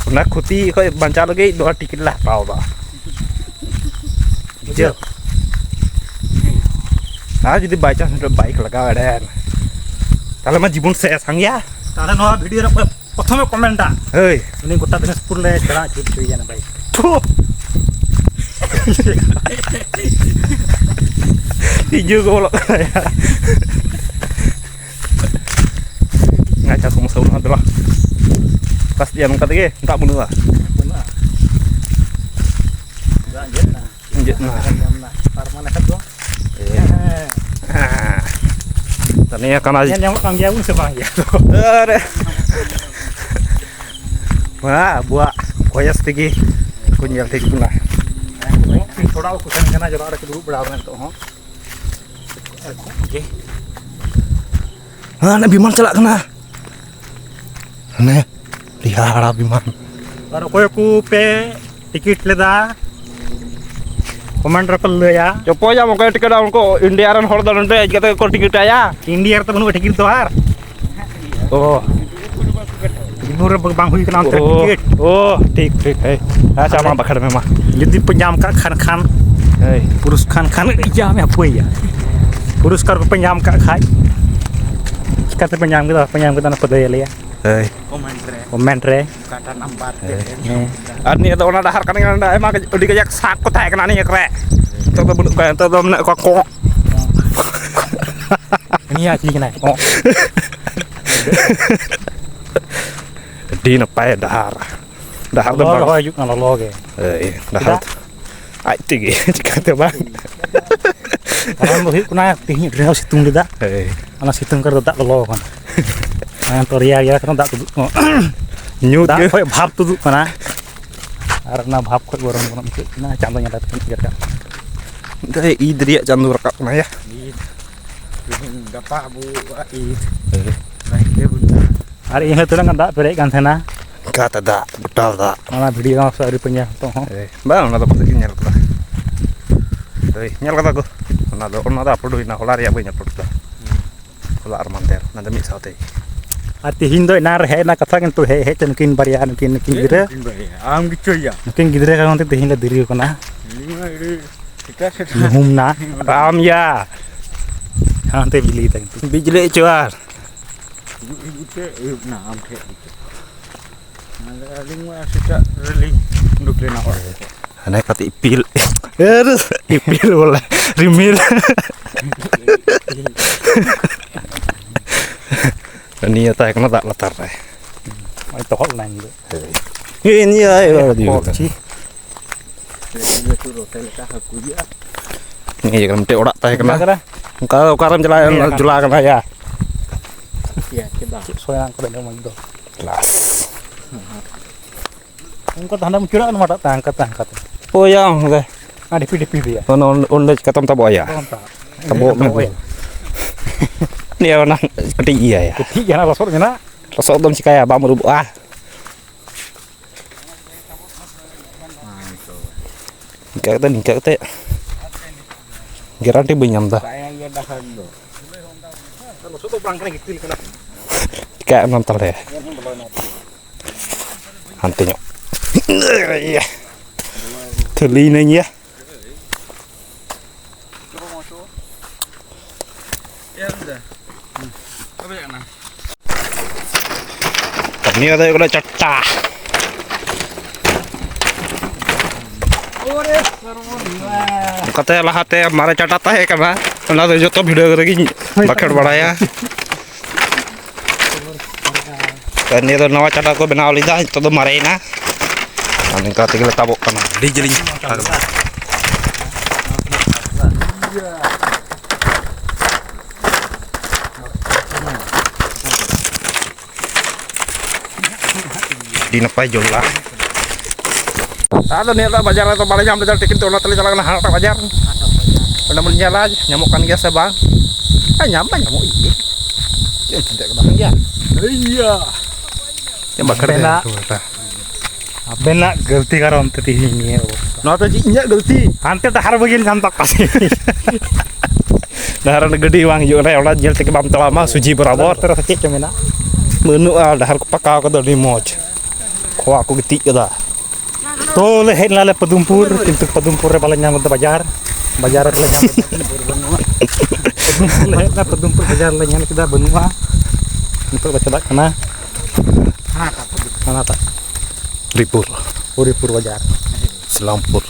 ᱚᱱᱟ ᱠᱷᱚᱛᱤ ᱠᱷᱚᱡ ᱵᱟᱧᱪᱟᱣ ᱞᱟᱹᱜᱤᱫ ᱱᱚᱣᱟ ᱴᱤᱠᱤᱴ ᱞᱮ ᱦᱟᱛᱟᱣ ᱮᱫᱟ᱾ ᱵᱩᱡᱷᱟᱹᱣ? ᱟᱨ ᱡᱩᱫᱤ by chance ᱢᱤᱫᱴᱮᱱ ᱵᱟᱭᱤᱠ ᱞᱟᱜᱟᱣ ᱮᱲᱮᱱ, ᱛᱟᱦᱞᱮ ᱢᱟ ᱡᱤᱵᱚᱱ ᱥᱮᱥ ᱦᱟᱝ ᱭᱟ᱾ ᱛᱟᱦᱞᱮ ᱱᱚᱣᱟ ᱵᱷᱤᱰᱤᱭᱳ ᱨᱮ ᱚᱠᱚᱭ ᱯᱨᱚᱛᱷᱚᱢᱮ ᱠᱚᱢᱮᱱᱴᱟ? ᱦᱳᱭ᱾ ᱩᱱᱤ ᱜᱚᱴᱟ ᱫᱤᱱᱟᱡᱽᱯᱩᱨ ᱞᱮ ᱫᱟᱬᱟ ᱟᱹᱪᱩᱨ ᱦᱚᱪᱚᱭᱮᱭᱟ ᱱᱟᱯᱟᱭ᱾ ᱛᱷᱩ᱾ ᱤᱧ ᱡᱳᱨ ᱠᱚ ᱵᱚᱞᱚᱜ ᱠᱟᱱᱟ ᱭᱟ᱾ ᱟᱪᱪᱷᱟ, ᱥᱚᱢᱚᱥᱥᱟ ᱵᱟᱹᱱᱩᱜᱼᱟ, ᱫᱮᱞᱟ᱾ ᱠᱟᱥᱛᱤᱭᱟ ᱱᱚᱝᱠᱟ ᱛᱮᱜᱮ ᱫᱟᱜ ᱵᱟᱹᱱᱩᱜᱼᱟ᱾ ᱵᱟᱹᱱᱩᱜᱼᱟ᱾ ᱫᱟᱜ ᱟᱸᱡᱮᱫ ᱮᱱᱟ᱾ ᱟᱸᱡᱮᱫ ᱮᱱᱟ᱾ ᱧᱟᱢ ᱮᱱᱟ᱾ ᱛᱟᱨ ᱢᱟᱱᱮ ᱠᱷᱟᱡ ᱫᱚ᱾ ᱮ᱾ ᱦᱮᱸ᱾ ᱦᱮᱸ᱾ ᱛᱟᱦᱞᱮ ᱱᱤᱭᱟᱹ ᱠᱟᱱᱟ᱾ ᱧᱮᱞ ᱧᱟᱢᱚᱜ ᱠᱟᱱ ᱜᱮᱭᱟ ᱵᱚᱱ ᱥᱮ ᱵᱟᱝ ᱜᱮᱭᱟ? ᱟᱨᱮ᱾ ᱢᱟ ᱟᱵᱚᱣᱟᱜ ᱵᱚᱭᱮᱥ ᱛᱮᱜᱮ ᱠᱚ ᱧᱮᱞ ᱴᱷᱤᱠ ᱵᱚᱱᱟ᱾ ᱛᱷᱚᱲᱟ ᱠᱚ ᱥᱮᱱ ᱠᱟᱱᱟ, ᱡᱚᱞᱟ ᱨᱮᱠᱚ ᱫᱩᱲᱩᱵ ᱵᱟᱲᱟ ᱟᱠᱟᱱᱟ ᱱᱤᱛᱚᱜ ᱦᱚᱸ᱾ ᱦᱮᱸ, ᱦᱟᱱᱮ ᱵᱤᱢᱟᱱ ᱪᱟᱞᱟᱜ ᱠᱟᱱᱟ᱾ ᱦᱟᱱᱮ ᱟᱹᱰᱤ ᱦᱟᱦᱟᱲᱟ ᱵᱤᱢᱟᱱ᱾ ᱟᱨ ᱚᱠᱚᱭ ᱠᱚ ᱯᱮ ᱴᱤᱠᱤᱴ ᱞᱮᱫᱟ, ᱠᱚᱢᱮᱱᱴ ᱨᱮᱯᱮ ᱞᱟᱹᱭᱟ᱾ ᱪᱚᱯᱚᱡᱟᱢ ᱚᱠᱚᱭ ᱴᱤᱠᱤᱴᱟ, ᱩᱱᱠᱩ ᱤᱱᱰᱤᱭᱟ ᱨᱮᱱ ᱦᱚᱲ ᱫᱚ ᱱᱚᱰᱮ ᱦᱮᱡ ᱠᱟᱛᱮ ᱠᱚ ᱴᱤᱠᱤᱴ ᱟᱭᱟ᱾ ᱤᱱᱰᱤᱭᱟ ᱨᱮᱫᱚ ᱵᱟᱹᱱᱩᱜᱼᱟ ᱴᱤᱠᱤᱴ ᱫᱚ ᱟᱨ᱾ ᱚ᱾ ᱤᱱᱰᱤᱭᱟ ᱨᱮ ᱵᱟᱝ ᱦᱩᱭ ᱠᱟᱱᱟ ᱚᱱᱛᱮ ᱨᱮ ᱚ, ᱴᱤᱠᱤᱴ᱾ ᱚ, ᱴᱷᱤᱠ, ᱴᱷᱤᱠ, ᱦᱮᱸ᱾ ᱟᱪᱪᱷᱟ, ᱟᱞᱮ ᱢᱟ ᱵᱟᱠᱷᱟᱲ ᱢᱮ ᱢᱟ᱾ ᱡᱩᱫᱤ ᱯᱮ ᱧᱟᱢ ᱠᱟᱜ ᱠᱷᱟᱱ, ᱠᱷᱟᱱ᱾ ᱦᱳᱭ᱾ ᱯᱩᱨᱩᱥ ᱠᱷᱟᱱ, ᱠᱷᱟᱱ ᱤᱭᱟᱹ ᱢᱮ ᱦᱟᱹᱯᱳᱭᱟ᱾ ᱯᱩᱨᱚᱥᱠᱟᱨ ᱠᱚᱯᱮ ᱧᱟᱢ ᱠᱟᱜ ᱠᱷᱟᱡ, ᱪᱤᱠᱟᱹ ᱛᱮᱯᱮ ᱧᱟᱢ ᱠᱮᱫᱟ, ᱵᱟᱯᱮ ᱧᱟᱢ ᱠᱮᱫᱟ, ᱚᱱᱟ ᱯᱮ ᱞᱟᱹᱭ ᱟᱞᱮᱭᱟ᱾ ᱦᱳᱭ᱾ ᱠᱚᱢᱮᱱᱴ ᱨᱮ᱾ ᱠᱚᱢᱮᱱᱴ ᱨᱮ᱾ ᱚᱠᱟᱴᱟᱜ ᱱᱟᱢᱵᱟᱨ ᱛᱮ᱾ ᱦᱮᱸ᱾ ᱟᱨ ᱱᱤᱭᱟᱹ ᱫᱚ ᱚᱱᱟ ᱰᱟᱦᱟᱨ ᱠᱟᱱ ᱜᱮᱭᱟ, ᱱᱚᱰᱮ ᱟᱭᱢᱟ ᱜᱮ, ᱟᱹᱰᱤ ᱠᱟᱡᱟᱠ ᱥᱟᱸᱠ ᱠᱚ ᱛᱟᱦᱮᱸ ᱠᱟᱱᱟ ᱱᱤᱭᱟᱹ ᱠᱚᱨᱮ᱾ ᱱᱤᱛᱚᱜ ᱫᱚ ᱵᱟᱹᱱᱩᱜ ᱠᱚᱣᱟ, ᱱᱤᱛᱚᱜ ᱫᱚ ᱢᱮᱱᱟᱜ ᱠᱚᱣᱟ ᱠᱚᱸᱜ᱾ ᱩᱱᱤᱭᱟᱜ ᱪᱤᱞᱤ ᱠᱟᱱᱟᱭ? ᱠᱚᱸᱜ᱾ ᱟᱹᱰᱤ ᱱᱟᱯᱟᱭ ᱰᱟᱦᱟᱨ᱾ ᱰᱟᱦᱟᱨ ᱫᱚ ᱞᱚᱞᱚ ᱵᱟᱝ᱾ ᱜᱮ ᱦᱚᱭ ᱦᱤᱡᱩᱜ ᱠᱟᱱᱟ, ᱞᱚᱞᱚ ᱜᱮ᱾ ᱦᱳᱭ, ᱰᱟᱦᱟᱨ ᱪᱮᱫᱟᱜ? ᱫᱚ ᱟᱡ ᱛᱮᱜᱮ, ᱪᱤᱠᱟᱹᱛᱮ ᱵᱟᱝ? ᱠᱟᱨᱚᱱ ᱫᱚ ᱦᱩᱭᱩᱜ ᱠᱟᱱᱟ, ᱛᱮᱦᱮᱧ ᱟᱹᱰᱤ ᱨᱟᱸᱜᱟᱣ ᱥᱤᱛᱩᱝ ᱞᱮᱫᱟ᱾ ᱦᱳᱭ᱾ ᱚᱱᱟ ᱥᱤᱛᱩᱝ ᱠᱚᱨᱮ ᱫᱚ ᱫᱟᱜ ᱞᱚᱞᱚ ᱟᱠᱟᱱᱟ᱾ ᱦᱮᱸ, ᱛᱚ ᱨᱮᱭᱟᱲ ᱨᱮᱭᱟᱲ ᱠᱟᱱᱟ, ᱫᱟᱜ ᱛᱩᱫᱩᱜ ᱠᱟᱱᱟ᱾ ᱧᱩᱛ ᱫᱟᱜ ᱜᱮ᱾ ᱠᱷᱚᱡ ᱵᱷᱟᱯ ᱛᱩᱫᱩᱜ ᱠᱟᱱᱟ᱾ ᱟᱨ ᱚᱱᱟ ᱵᱷᱟᱯ ᱠᱷᱚᱡ ᱜᱚᱨᱚᱢ ᱜᱚᱨᱚᱢ ᱟᱹᱭᱠᱟᱹᱜ ᱠᱟᱱᱟ᱾ ᱪᱟᱸᱫᱚ ᱧᱮᱞ ᱠᱟᱛᱮ ᱪᱮᱫ ᱞᱮᱠᱟ? ᱢᱤᱫ ᱫᱷᱟᱣ ᱤᱫ ᱨᱮᱭᱟᱜ ᱪᱟᱸᱫᱚ ᱨᱟᱠᱟᱵ ᱠᱟᱱᱟ ᱭᱟ᱾ ᱤᱫ᱾ ᱛᱮᱦᱮᱧ ᱜᱟᱯᱟ ᱟᱵᱚᱣᱟᱜ ᱤᱫ᱾ ᱦᱳᱭ᱾ ᱚᱱᱟ ᱤᱫ ᱛᱮ ᱵᱚᱱ ᱟᱨ ᱤᱧ ᱦᱚᱸ ᱛᱤᱱᱟᱹᱜ ᱜᱟᱱ ᱫᱟᱜ ᱯᱮᱨᱮᱡ ᱠᱟᱱ ᱛᱟᱦᱮᱱᱟ᱾ ᱚᱱᱠᱟ ᱛᱮ ᱫᱟᱜ, ᱜᱚᱴᱟ ᱫᱟᱜ᱾ ᱚᱱᱟ ᱵᱷᱤᱰᱤᱭᱳ ᱢᱟ ᱟᱹᱣᱨᱤ ᱯᱮ ᱧᱮᱞ ᱱᱤᱛᱚᱜ ᱦᱚᱸ᱾ ᱮ, ᱵᱟᱝ, ᱚᱱᱟ ᱫᱚ ᱯᱟᱥᱮᱡ ᱤᱧ ᱧᱮᱞ ᱠᱟᱫᱟ᱾ ᱦᱳᱭ, ᱧᱮᱞ ᱠᱟᱫᱟ ᱠᱚ᱾ ᱚᱱᱟ ᱫᱚ, ᱚᱱᱟ ᱫᱚ ᱟᱯᱞᱳᱰ ᱦᱩᱭᱱᱟ, ᱦᱚᱞᱟ ᱨᱮᱭᱟᱜ ᱵᱟᱹᱧ ᱟᱯᱞᱳᱰ ᱠᱟᱫᱟ᱾ ᱦᱚᱞᱟ ᱟᱨ ᱢᱟᱱᱫᱷᱮᱨ, ᱚᱱᱟ ᱫᱚ ᱢᱤᱫ ᱥᱟᱶᱛᱮ᱾ ᱟᱨ ᱛᱤᱦᱤᱧ ᱫᱚ ᱮᱱᱟᱱ ᱨᱮ ᱦᱮᱡ ᱮᱱᱟ ᱠᱟᱛᱷᱟ, ᱠᱤᱱᱛᱩ ᱦᱮᱡ ᱦᱮᱡ ᱛᱮ ᱱᱩᱠᱤᱱ ᱵᱟᱨᱭᱟ, ᱱᱩᱠᱤᱱ, ᱱᱩᱠᱤᱱ ᱪᱮᱫ ᱜᱤᱫᱽᱨᱟᱹ, ᱱᱩᱠᱤᱱ ᱵᱟᱨᱭᱟ? ᱟᱢ ᱜᱮᱪᱚ ᱭᱟ᱾ ᱱᱩᱠᱤᱱ ᱜᱤᱫᱽᱨᱟᱹ ᱠᱟᱨᱚᱱ ᱛᱮ ᱛᱤᱦᱤᱧ ᱞᱮ ᱫᱮᱨᱤ ᱠᱟᱱᱟ᱾ ᱤᱧ ᱢᱟ ᱟᱹᱰᱤ ᱮᱴᱟᱜ ᱥᱮᱫ ᱨᱮ᱾ ᱧᱩᱦᱩᱢ ᱱᱟ᱾ ᱟᱢ ᱭᱟ᱾ ᱦᱟᱱᱛᱮ ᱵᱤᱡᱽᱞᱤ ᱛᱟᱭ᱾ ᱵᱤᱡᱽᱞᱤ ᱪᱚᱣᱟᱨ᱾ ᱦᱤᱡᱩᱜ, ᱦᱤᱡᱩᱜ ᱛᱮ ᱟᱹᱭᱩᱵ ᱱᱟ ᱟᱢ ᱴᱷᱮᱡ ᱜᱮ᱾ ᱟᱫᱚ ᱟᱹᱞᱤᱧ ᱢᱟ ᱥᱮᱛᱟᱜ ᱨᱮᱞᱤᱧ ᱩᱰᱩᱠ ᱞᱮᱱᱟ ᱚᱲᱟᱜ ᱠᱷᱚᱡ᱾ ᱦᱟᱱᱮ ᱠᱟᱹᱴᱤᱡ ᱤᱯᱤᱞ, ᱤᱯᱤᱞ ᱵᱚᱞᱮ, ᱨᱤᱢᱤᱞ᱾ ᱱᱤᱭᱟᱹ ᱛᱟᱦᱮᱸ ᱠᱟᱱᱟ ᱫᱟᱜ ᱞᱟᱛᱟᱨ ᱨᱮ᱾ ᱱᱚᱜᱼᱚᱭ ᱛᱚᱦᱚᱫ ᱞᱮᱱᱟ ᱤᱧ ᱫᱚ᱾ ᱦᱮᱸ, ᱱᱤᱭᱟᱹ ᱟᱭ ᱦᱟᱹᱠᱩ ᱪᱤ᱾ ᱞᱟᱹᱴᱩ ᱨᱚᱴᱮ ᱞᱮᱠᱟ ᱦᱟᱹᱠᱩ ᱜᱮᱭᱟ᱾ ᱱᱤᱭᱟᱹ ᱡᱮᱠᱷᱚᱱ ᱢᱤᱫᱴᱮᱡ ᱚᱲᱟᱜ ᱛᱟᱦᱮᱸ ᱠᱟᱱᱟ᱾ ᱚᱱᱠᱟ ᱠᱟᱱᱟ᱾ ᱚᱱᱠᱟ ᱫᱚ ᱚᱠᱟᱨᱮᱢ ᱪᱟᱞᱟᱜᱼᱟ? ᱦᱮᱸ, ᱡᱩᱞᱟ ᱠᱟᱱᱟ ᱭᱟ᱾ ᱭᱟ, ᱪᱮᱫᱟᱜ? ᱪᱮᱫ ᱥᱚᱭᱟ ᱚᱱᱠᱟ ᱫᱚ ᱟᱹᱰᱤ ᱢᱚᱡᱽ ᱫᱚ᱾ ᱠᱞᱟᱥ᱾ ᱚᱱᱠᱟ ᱛᱮ ᱦᱟᱸᱰᱮ ᱢᱩᱪᱟᱹᱫ ᱚᱲᱟᱜ ᱱᱚᱣᱟᱴᱟᱜ ᱛᱟᱦᱮᱸ, ᱚᱱᱠᱟ ᱛᱟᱦᱮᱸ, ᱚᱱᱠᱟ ᱛᱮ᱾ ᱳᱭ ᱭᱟ, ᱚᱸᱰᱮ᱾ ᱟᱨ ᱰᱷᱤᱯᱤ ᱰᱷᱤᱯᱤ ᱨᱮᱭᱟᱜ᱾ ᱚᱱᱟ ᱚᱸᱰᱮ, ᱚᱸᱰᱮ ᱪᱤᱠᱟᱹᱛᱮᱢ ᱛᱟᱵᱚᱜ ᱟᱭᱟ? ᱛᱟᱵᱚᱜ ᱟᱢ ᱛᱟᱵᱚᱜ ᱛᱟᱵᱚᱜ ᱟᱭᱟ᱾ ᱱᱤᱭᱟᱹ ᱚᱱᱟ ᱠᱟᱹᱴᱤᱡ ᱤᱭᱟᱹᱭᱟ᱾ ᱠᱟᱹᱴᱤᱡ ᱜᱮ ᱦᱟᱸᱜ ᱞᱚᱥᱚᱫ ᱢᱮᱱᱟᱜ᱾ ᱞᱚᱥᱚᱫ ᱫᱚᱢ ᱪᱤᱠᱟᱹᱭᱟ? ᱵᱟᱢ ᱟᱹᱨᱩᱵᱚᱜᱼᱟ᱾ ᱱᱤᱝᱠᱟ ᱠᱟᱛᱮ, ᱱᱤᱝᱠᱟ ᱠᱟᱛᱮ ᱜᱮᱨᱟᱱᱴᱤ ᱵᱟᱹᱧ ᱧᱟᱢ ᱮᱫᱟ᱾ ᱪᱤᱠᱟᱹᱜ ᱮᱢᱟᱢ ᱛᱟᱦᱞᱮ? ᱦᱟᱱᱛᱮ ᱧᱚᱜ᱾ ᱴᱷᱟᱹᱞᱤᱭᱮᱱᱟᱹᱧ ᱭᱟ᱾ ᱪᱮᱫ ᱮᱢ ᱞᱟᱹᱭᱫᱟ? ᱦᱩᱸ᱾ ᱚᱠᱟ ᱯᱮ ᱪᱟᱞᱟᱜ ᱠᱟᱱᱟ? ᱱᱤᱭᱟᱹ ᱫᱚ ᱦᱩᱭᱩᱜ ᱠᱟᱱᱟ ᱪᱟᱴᱴᱟ᱾ ᱚᱱᱠᱟᱛᱮ ᱞᱟᱦᱟᱛᱮ ᱢᱟᱨᱮ ᱪᱟᱴᱟ ᱛᱟᱦᱮᱸ ᱠᱟᱱᱟ, ᱚᱱᱟ ᱫᱚ ᱡᱚᱛᱚ ᱵᱷᱤᱰᱤᱭᱳ ᱨᱮᱜᱮᱧ ᱵᱟᱠᱷᱮᱲ ᱵᱟᱲᱟᱭᱟ᱾ ᱛᱚ, ᱱᱤᱭᱟᱹ ᱫᱚ ᱱᱟᱣᱟ ᱪᱟᱴᱟ ᱠᱚ ᱵᱮᱱᱟᱣ ᱞᱮᱫᱟ, ᱱᱤᱛᱚᱜ ᱫᱚ ᱢᱟᱨᱮᱭᱮᱱᱟ᱾ ᱟᱨ ᱱᱤᱝᱠᱟ ᱛᱮᱜᱮ ᱞᱮ ᱛᱟᱵᱚᱜ ᱠᱟᱱᱟ, ᱟᱹᱰᱤ ᱡᱤᱞᱤᱧ ᱪᱟᱴᱟ ᱠᱟᱱᱟ᱾ ᱟᱹᱰᱤ ᱱᱟᱯᱟᱭ ᱡᱚᱞᱟ᱾ ᱟᱫᱚ ᱱᱤᱭᱟᱹ ᱫᱷᱟᱣ ᱵᱟᱡᱟᱨ ᱨᱮᱫᱚ ᱵᱟᱞᱮ ᱧᱟᱢ ᱞᱮᱫᱟ ᱴᱤᱠᱤᱴ ᱫᱚ, ᱚᱱᱟ ᱛᱮᱞᱮ ᱪᱟᱞᱟᱜ ᱠᱟᱱᱟ ᱦᱟᱱᱟᱴᱟᱜ ᱵᱟᱡᱟᱨ᱾ ᱚᱸᱰᱮ ᱵᱚᱱ ᱧᱮᱞᱟ ᱧᱟᱢᱚᱜ ᱠᱟᱱ ᱜᱮᱭᱟ ᱥᱮ ᱵᱟᱝ᱾ ᱦᱮᱸ, ᱧᱟᱢ ᱢᱟ ᱧᱟᱢᱚᱜ ᱜᱮ᱾ ᱪᱮᱫ ᱮᱢ ᱪᱤᱱᱛᱟᱹᱜ ᱠᱟᱱᱟ? ᱦᱮᱸ ᱜᱮᱭᱟ᱾ ᱤᱭᱟᱹ᱾ ᱪᱮᱫ ᱮᱢ ᱵᱟᱠᱷᱮᱲ ᱫᱟ? ᱟᱵᱮᱱᱟᱜ, ᱟᱵᱮᱱᱟᱜ ᱜᱟᱹᱞᱛᱤ ᱠᱟᱨᱚᱱ ᱛᱮ ᱛᱮᱦᱮᱧ ᱱᱤᱭᱟᱹ ᱚᱵᱚᱥᱛᱟ᱾ ᱱᱚᱣᱟ ᱫᱚ ᱪᱮᱫ ᱤᱧᱟᱹᱜ ᱜᱟᱹᱞᱛᱤ? ᱦᱟᱱᱛᱮ ᱰᱟᱦᱟᱨ ᱵᱟᱹᱜᱤ ᱞᱮᱱ ᱛᱟᱢ ᱛᱟᱯᱮ᱾ ᱰᱟᱦᱟᱨ ᱨᱮ ᱜᱟᱹᱰᱤ ᱵᱟᱝ ᱦᱤᱡᱩᱜ ᱠᱟᱱᱟ, ᱚᱱᱟ ᱧᱮᱞ ᱛᱮᱜᱮ ᱵᱟᱢ ᱛᱟᱲᱟᱢᱟ, ᱥᱚᱡᱷᱮ ᱵᱚᱨᱟᱵᱚᱨ᱾ ᱱᱚᱛᱮ ᱨᱮ ᱥᱮ ᱪᱮᱫ ᱪᱚ ᱢᱮᱱᱟᱜ? ᱵᱟᱹᱱᱩᱜᱼᱟ, ᱰᱟᱦᱟᱨ ᱠᱚ ᱯᱟᱠᱟᱣ ᱠᱟᱫᱟ, ᱟᱹᱰᱤ ᱢᱚᱡᱽ᱾ ᱠᱷᱚᱣᱟ ᱠᱚ ᱜᱤᱛᱤᱡ ᱠᱟᱫᱟ᱾ ᱛᱚ ᱞᱮ ᱦᱮᱡ ᱞᱮᱱᱟᱞᱮ ᱯᱚᱫᱩᱢᱯᱩᱨ, ᱠᱤᱱᱛᱩ ᱯᱚᱫᱩᱢᱯᱩᱨ ᱨᱮ ᱵᱟᱞᱮ ᱧᱟᱢ ᱞᱮᱫᱟ ᱵᱟᱡᱟᱨ᱾ ᱵᱟᱡᱟᱨ ᱨᱮᱞᱮ ᱧᱟᱢ ᱞᱮᱫᱟ᱾ ᱯᱚᱫᱩᱢᱯᱩᱨ ᱞᱮ ᱦᱮᱡ ᱞᱮᱱᱟ, ᱯᱚᱫᱩᱢᱯᱩᱨ ᱵᱟᱡᱟᱨ ᱞᱮ ᱧᱮᱞ ᱠᱮᱫᱟ, ᱵᱟᱹᱱᱩᱜᱼᱟ᱾ ᱱᱤᱛᱚᱜ ᱞᱮ ᱪᱟᱞᱟᱜ ᱠᱟᱱᱟ ᱦᱟᱱᱟᱴᱟᱜ ᱦᱚᱨᱤᱯᱩᱨ᱾ ᱦᱚᱨᱤᱯᱩᱨ ᱵᱟᱡᱟᱨ᱾ ইসলামপুর।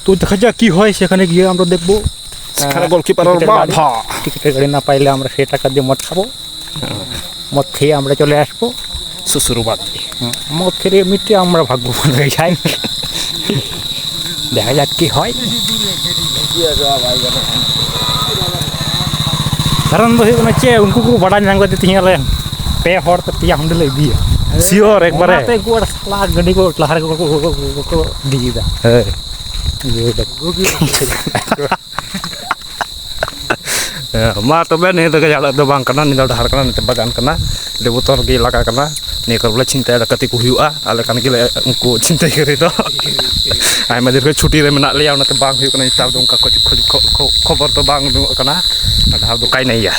তো দেখা যাক কি হয় সেখানে গিয়ে আমরা দেখবো। সেখানে আহ, গোলকিপার ওর টিকিটের গাড়ি, বাধা। টিকিটের গাড়ি না পাইলে আমরা সেটা কাঁদিয়ে মদ খাবো। মদ খেয়ে আমরা চলে আসবো। শ্বশুর বাড়ি। হুম, মদ খেলে এমনিতে আমরা ভাগ্য ভালো হয়ে যাই। দেখা যাক কি হয়। ᱠᱟᱨᱚᱱ ᱫᱚ ᱦᱩᱭᱩᱜ ᱠᱟᱱᱟ ᱪᱮᱫ, ᱩᱱᱠᱩ ᱠᱚ ᱵᱟᱰᱟᱭ ᱧᱟᱢ ᱠᱟᱛᱮ ᱛᱤᱦᱤᱧ ᱟᱞᱮ ᱯᱮ ᱦᱚᱲ ᱛᱮ ᱯᱮᱭᱟ ᱦᱟᱺᱰᱤ ᱞᱮ ᱤᱫᱤᱭᱟ᱾ ᱥᱤᱭᱳᱨ ᱮᱠᱵᱟᱨᱮ᱾ ᱚᱱᱟᱛᱮ ᱩᱱᱠᱩ ᱚᱲᱟᱜ ᱥᱟᱞᱟ ᱜᱟᱹᱰᱤ ᱠᱚ ᱞᱟᱦᱟ ᱨᱮᱜᱮ ᱠᱚ, ᱠᱚ, ᱠᱚ, ᱠᱚ, ᱠᱚ ᱤᱫᱤ ᱠᱮᱫᱟ᱾ ᱦᱮᱸ᱾ ᱤᱭᱟᱹ ᱫᱚ᱾ ᱦᱮᱸ, ᱢᱟ ᱛᱚᱵᱮ, ᱱᱤᱭᱟᱹ ᱫᱚ ᱜᱟᱡᱟᱲ ᱫᱚ ᱵᱟᱝ ᱠᱟᱱᱟ, ᱱᱤᱭᱟᱹ ᱫᱚ ᱰᱟᱦᱟᱨ ᱠᱟᱱᱟ, ᱱᱤᱭᱟᱹ ᱫᱚ ᱵᱟᱜᱟᱱ ᱠᱟᱱᱟ᱾ ᱟᱹᱰᱤ ᱵᱚᱛᱚᱨ ᱜᱮ ᱮᱞᱟᱠᱟ ᱠᱟᱱᱟ᱾ ᱱᱤᱭᱟᱹ ᱠᱚᱨᱮ ᱵᱚᱞᱮ ᱪᱷᱤᱱᱛᱟᱹᱭ ᱰᱟᱹᱠᱟᱹᱛᱤ ᱠᱚ ᱦᱩᱭᱩᱜᱼᱟ, ᱟᱞᱮ ᱠᱟᱱ ᱜᱮᱞᱮ ᱩᱱᱠᱩ ᱪᱷᱤᱱᱛᱟᱹᱭ ᱠᱟᱹᱨᱤ ᱫᱚ᱾ ᱟᱭᱢᱟ ᱫᱤᱱ ᱠᱷᱚᱱ ᱪᱷᱩᱴᱤ ᱨᱮ ᱢᱮᱱᱟᱜ ᱞᱮᱭᱟ, ᱚᱱᱟᱛᱮ ᱵᱟᱝ ᱦᱩᱭᱩᱜ ᱠᱟᱱᱟ ᱱᱮᱛᱟᱨ ᱫᱚ, ᱚᱱᱠᱟ ᱠᱷᱚᱡ, ᱠᱷᱚᱡ, ᱠᱷᱚ-, ᱠᱷᱚ-, ᱠᱷᱚᱵᱚᱨ ᱫᱚ ᱵᱟᱝ ᱩᱰᱩᱠᱚᱜ ᱠᱟᱱᱟ᱾ ᱰᱟᱦᱟᱨ ᱫᱚ ᱚᱠᱟᱭ ᱱᱟᱭᱟ᱾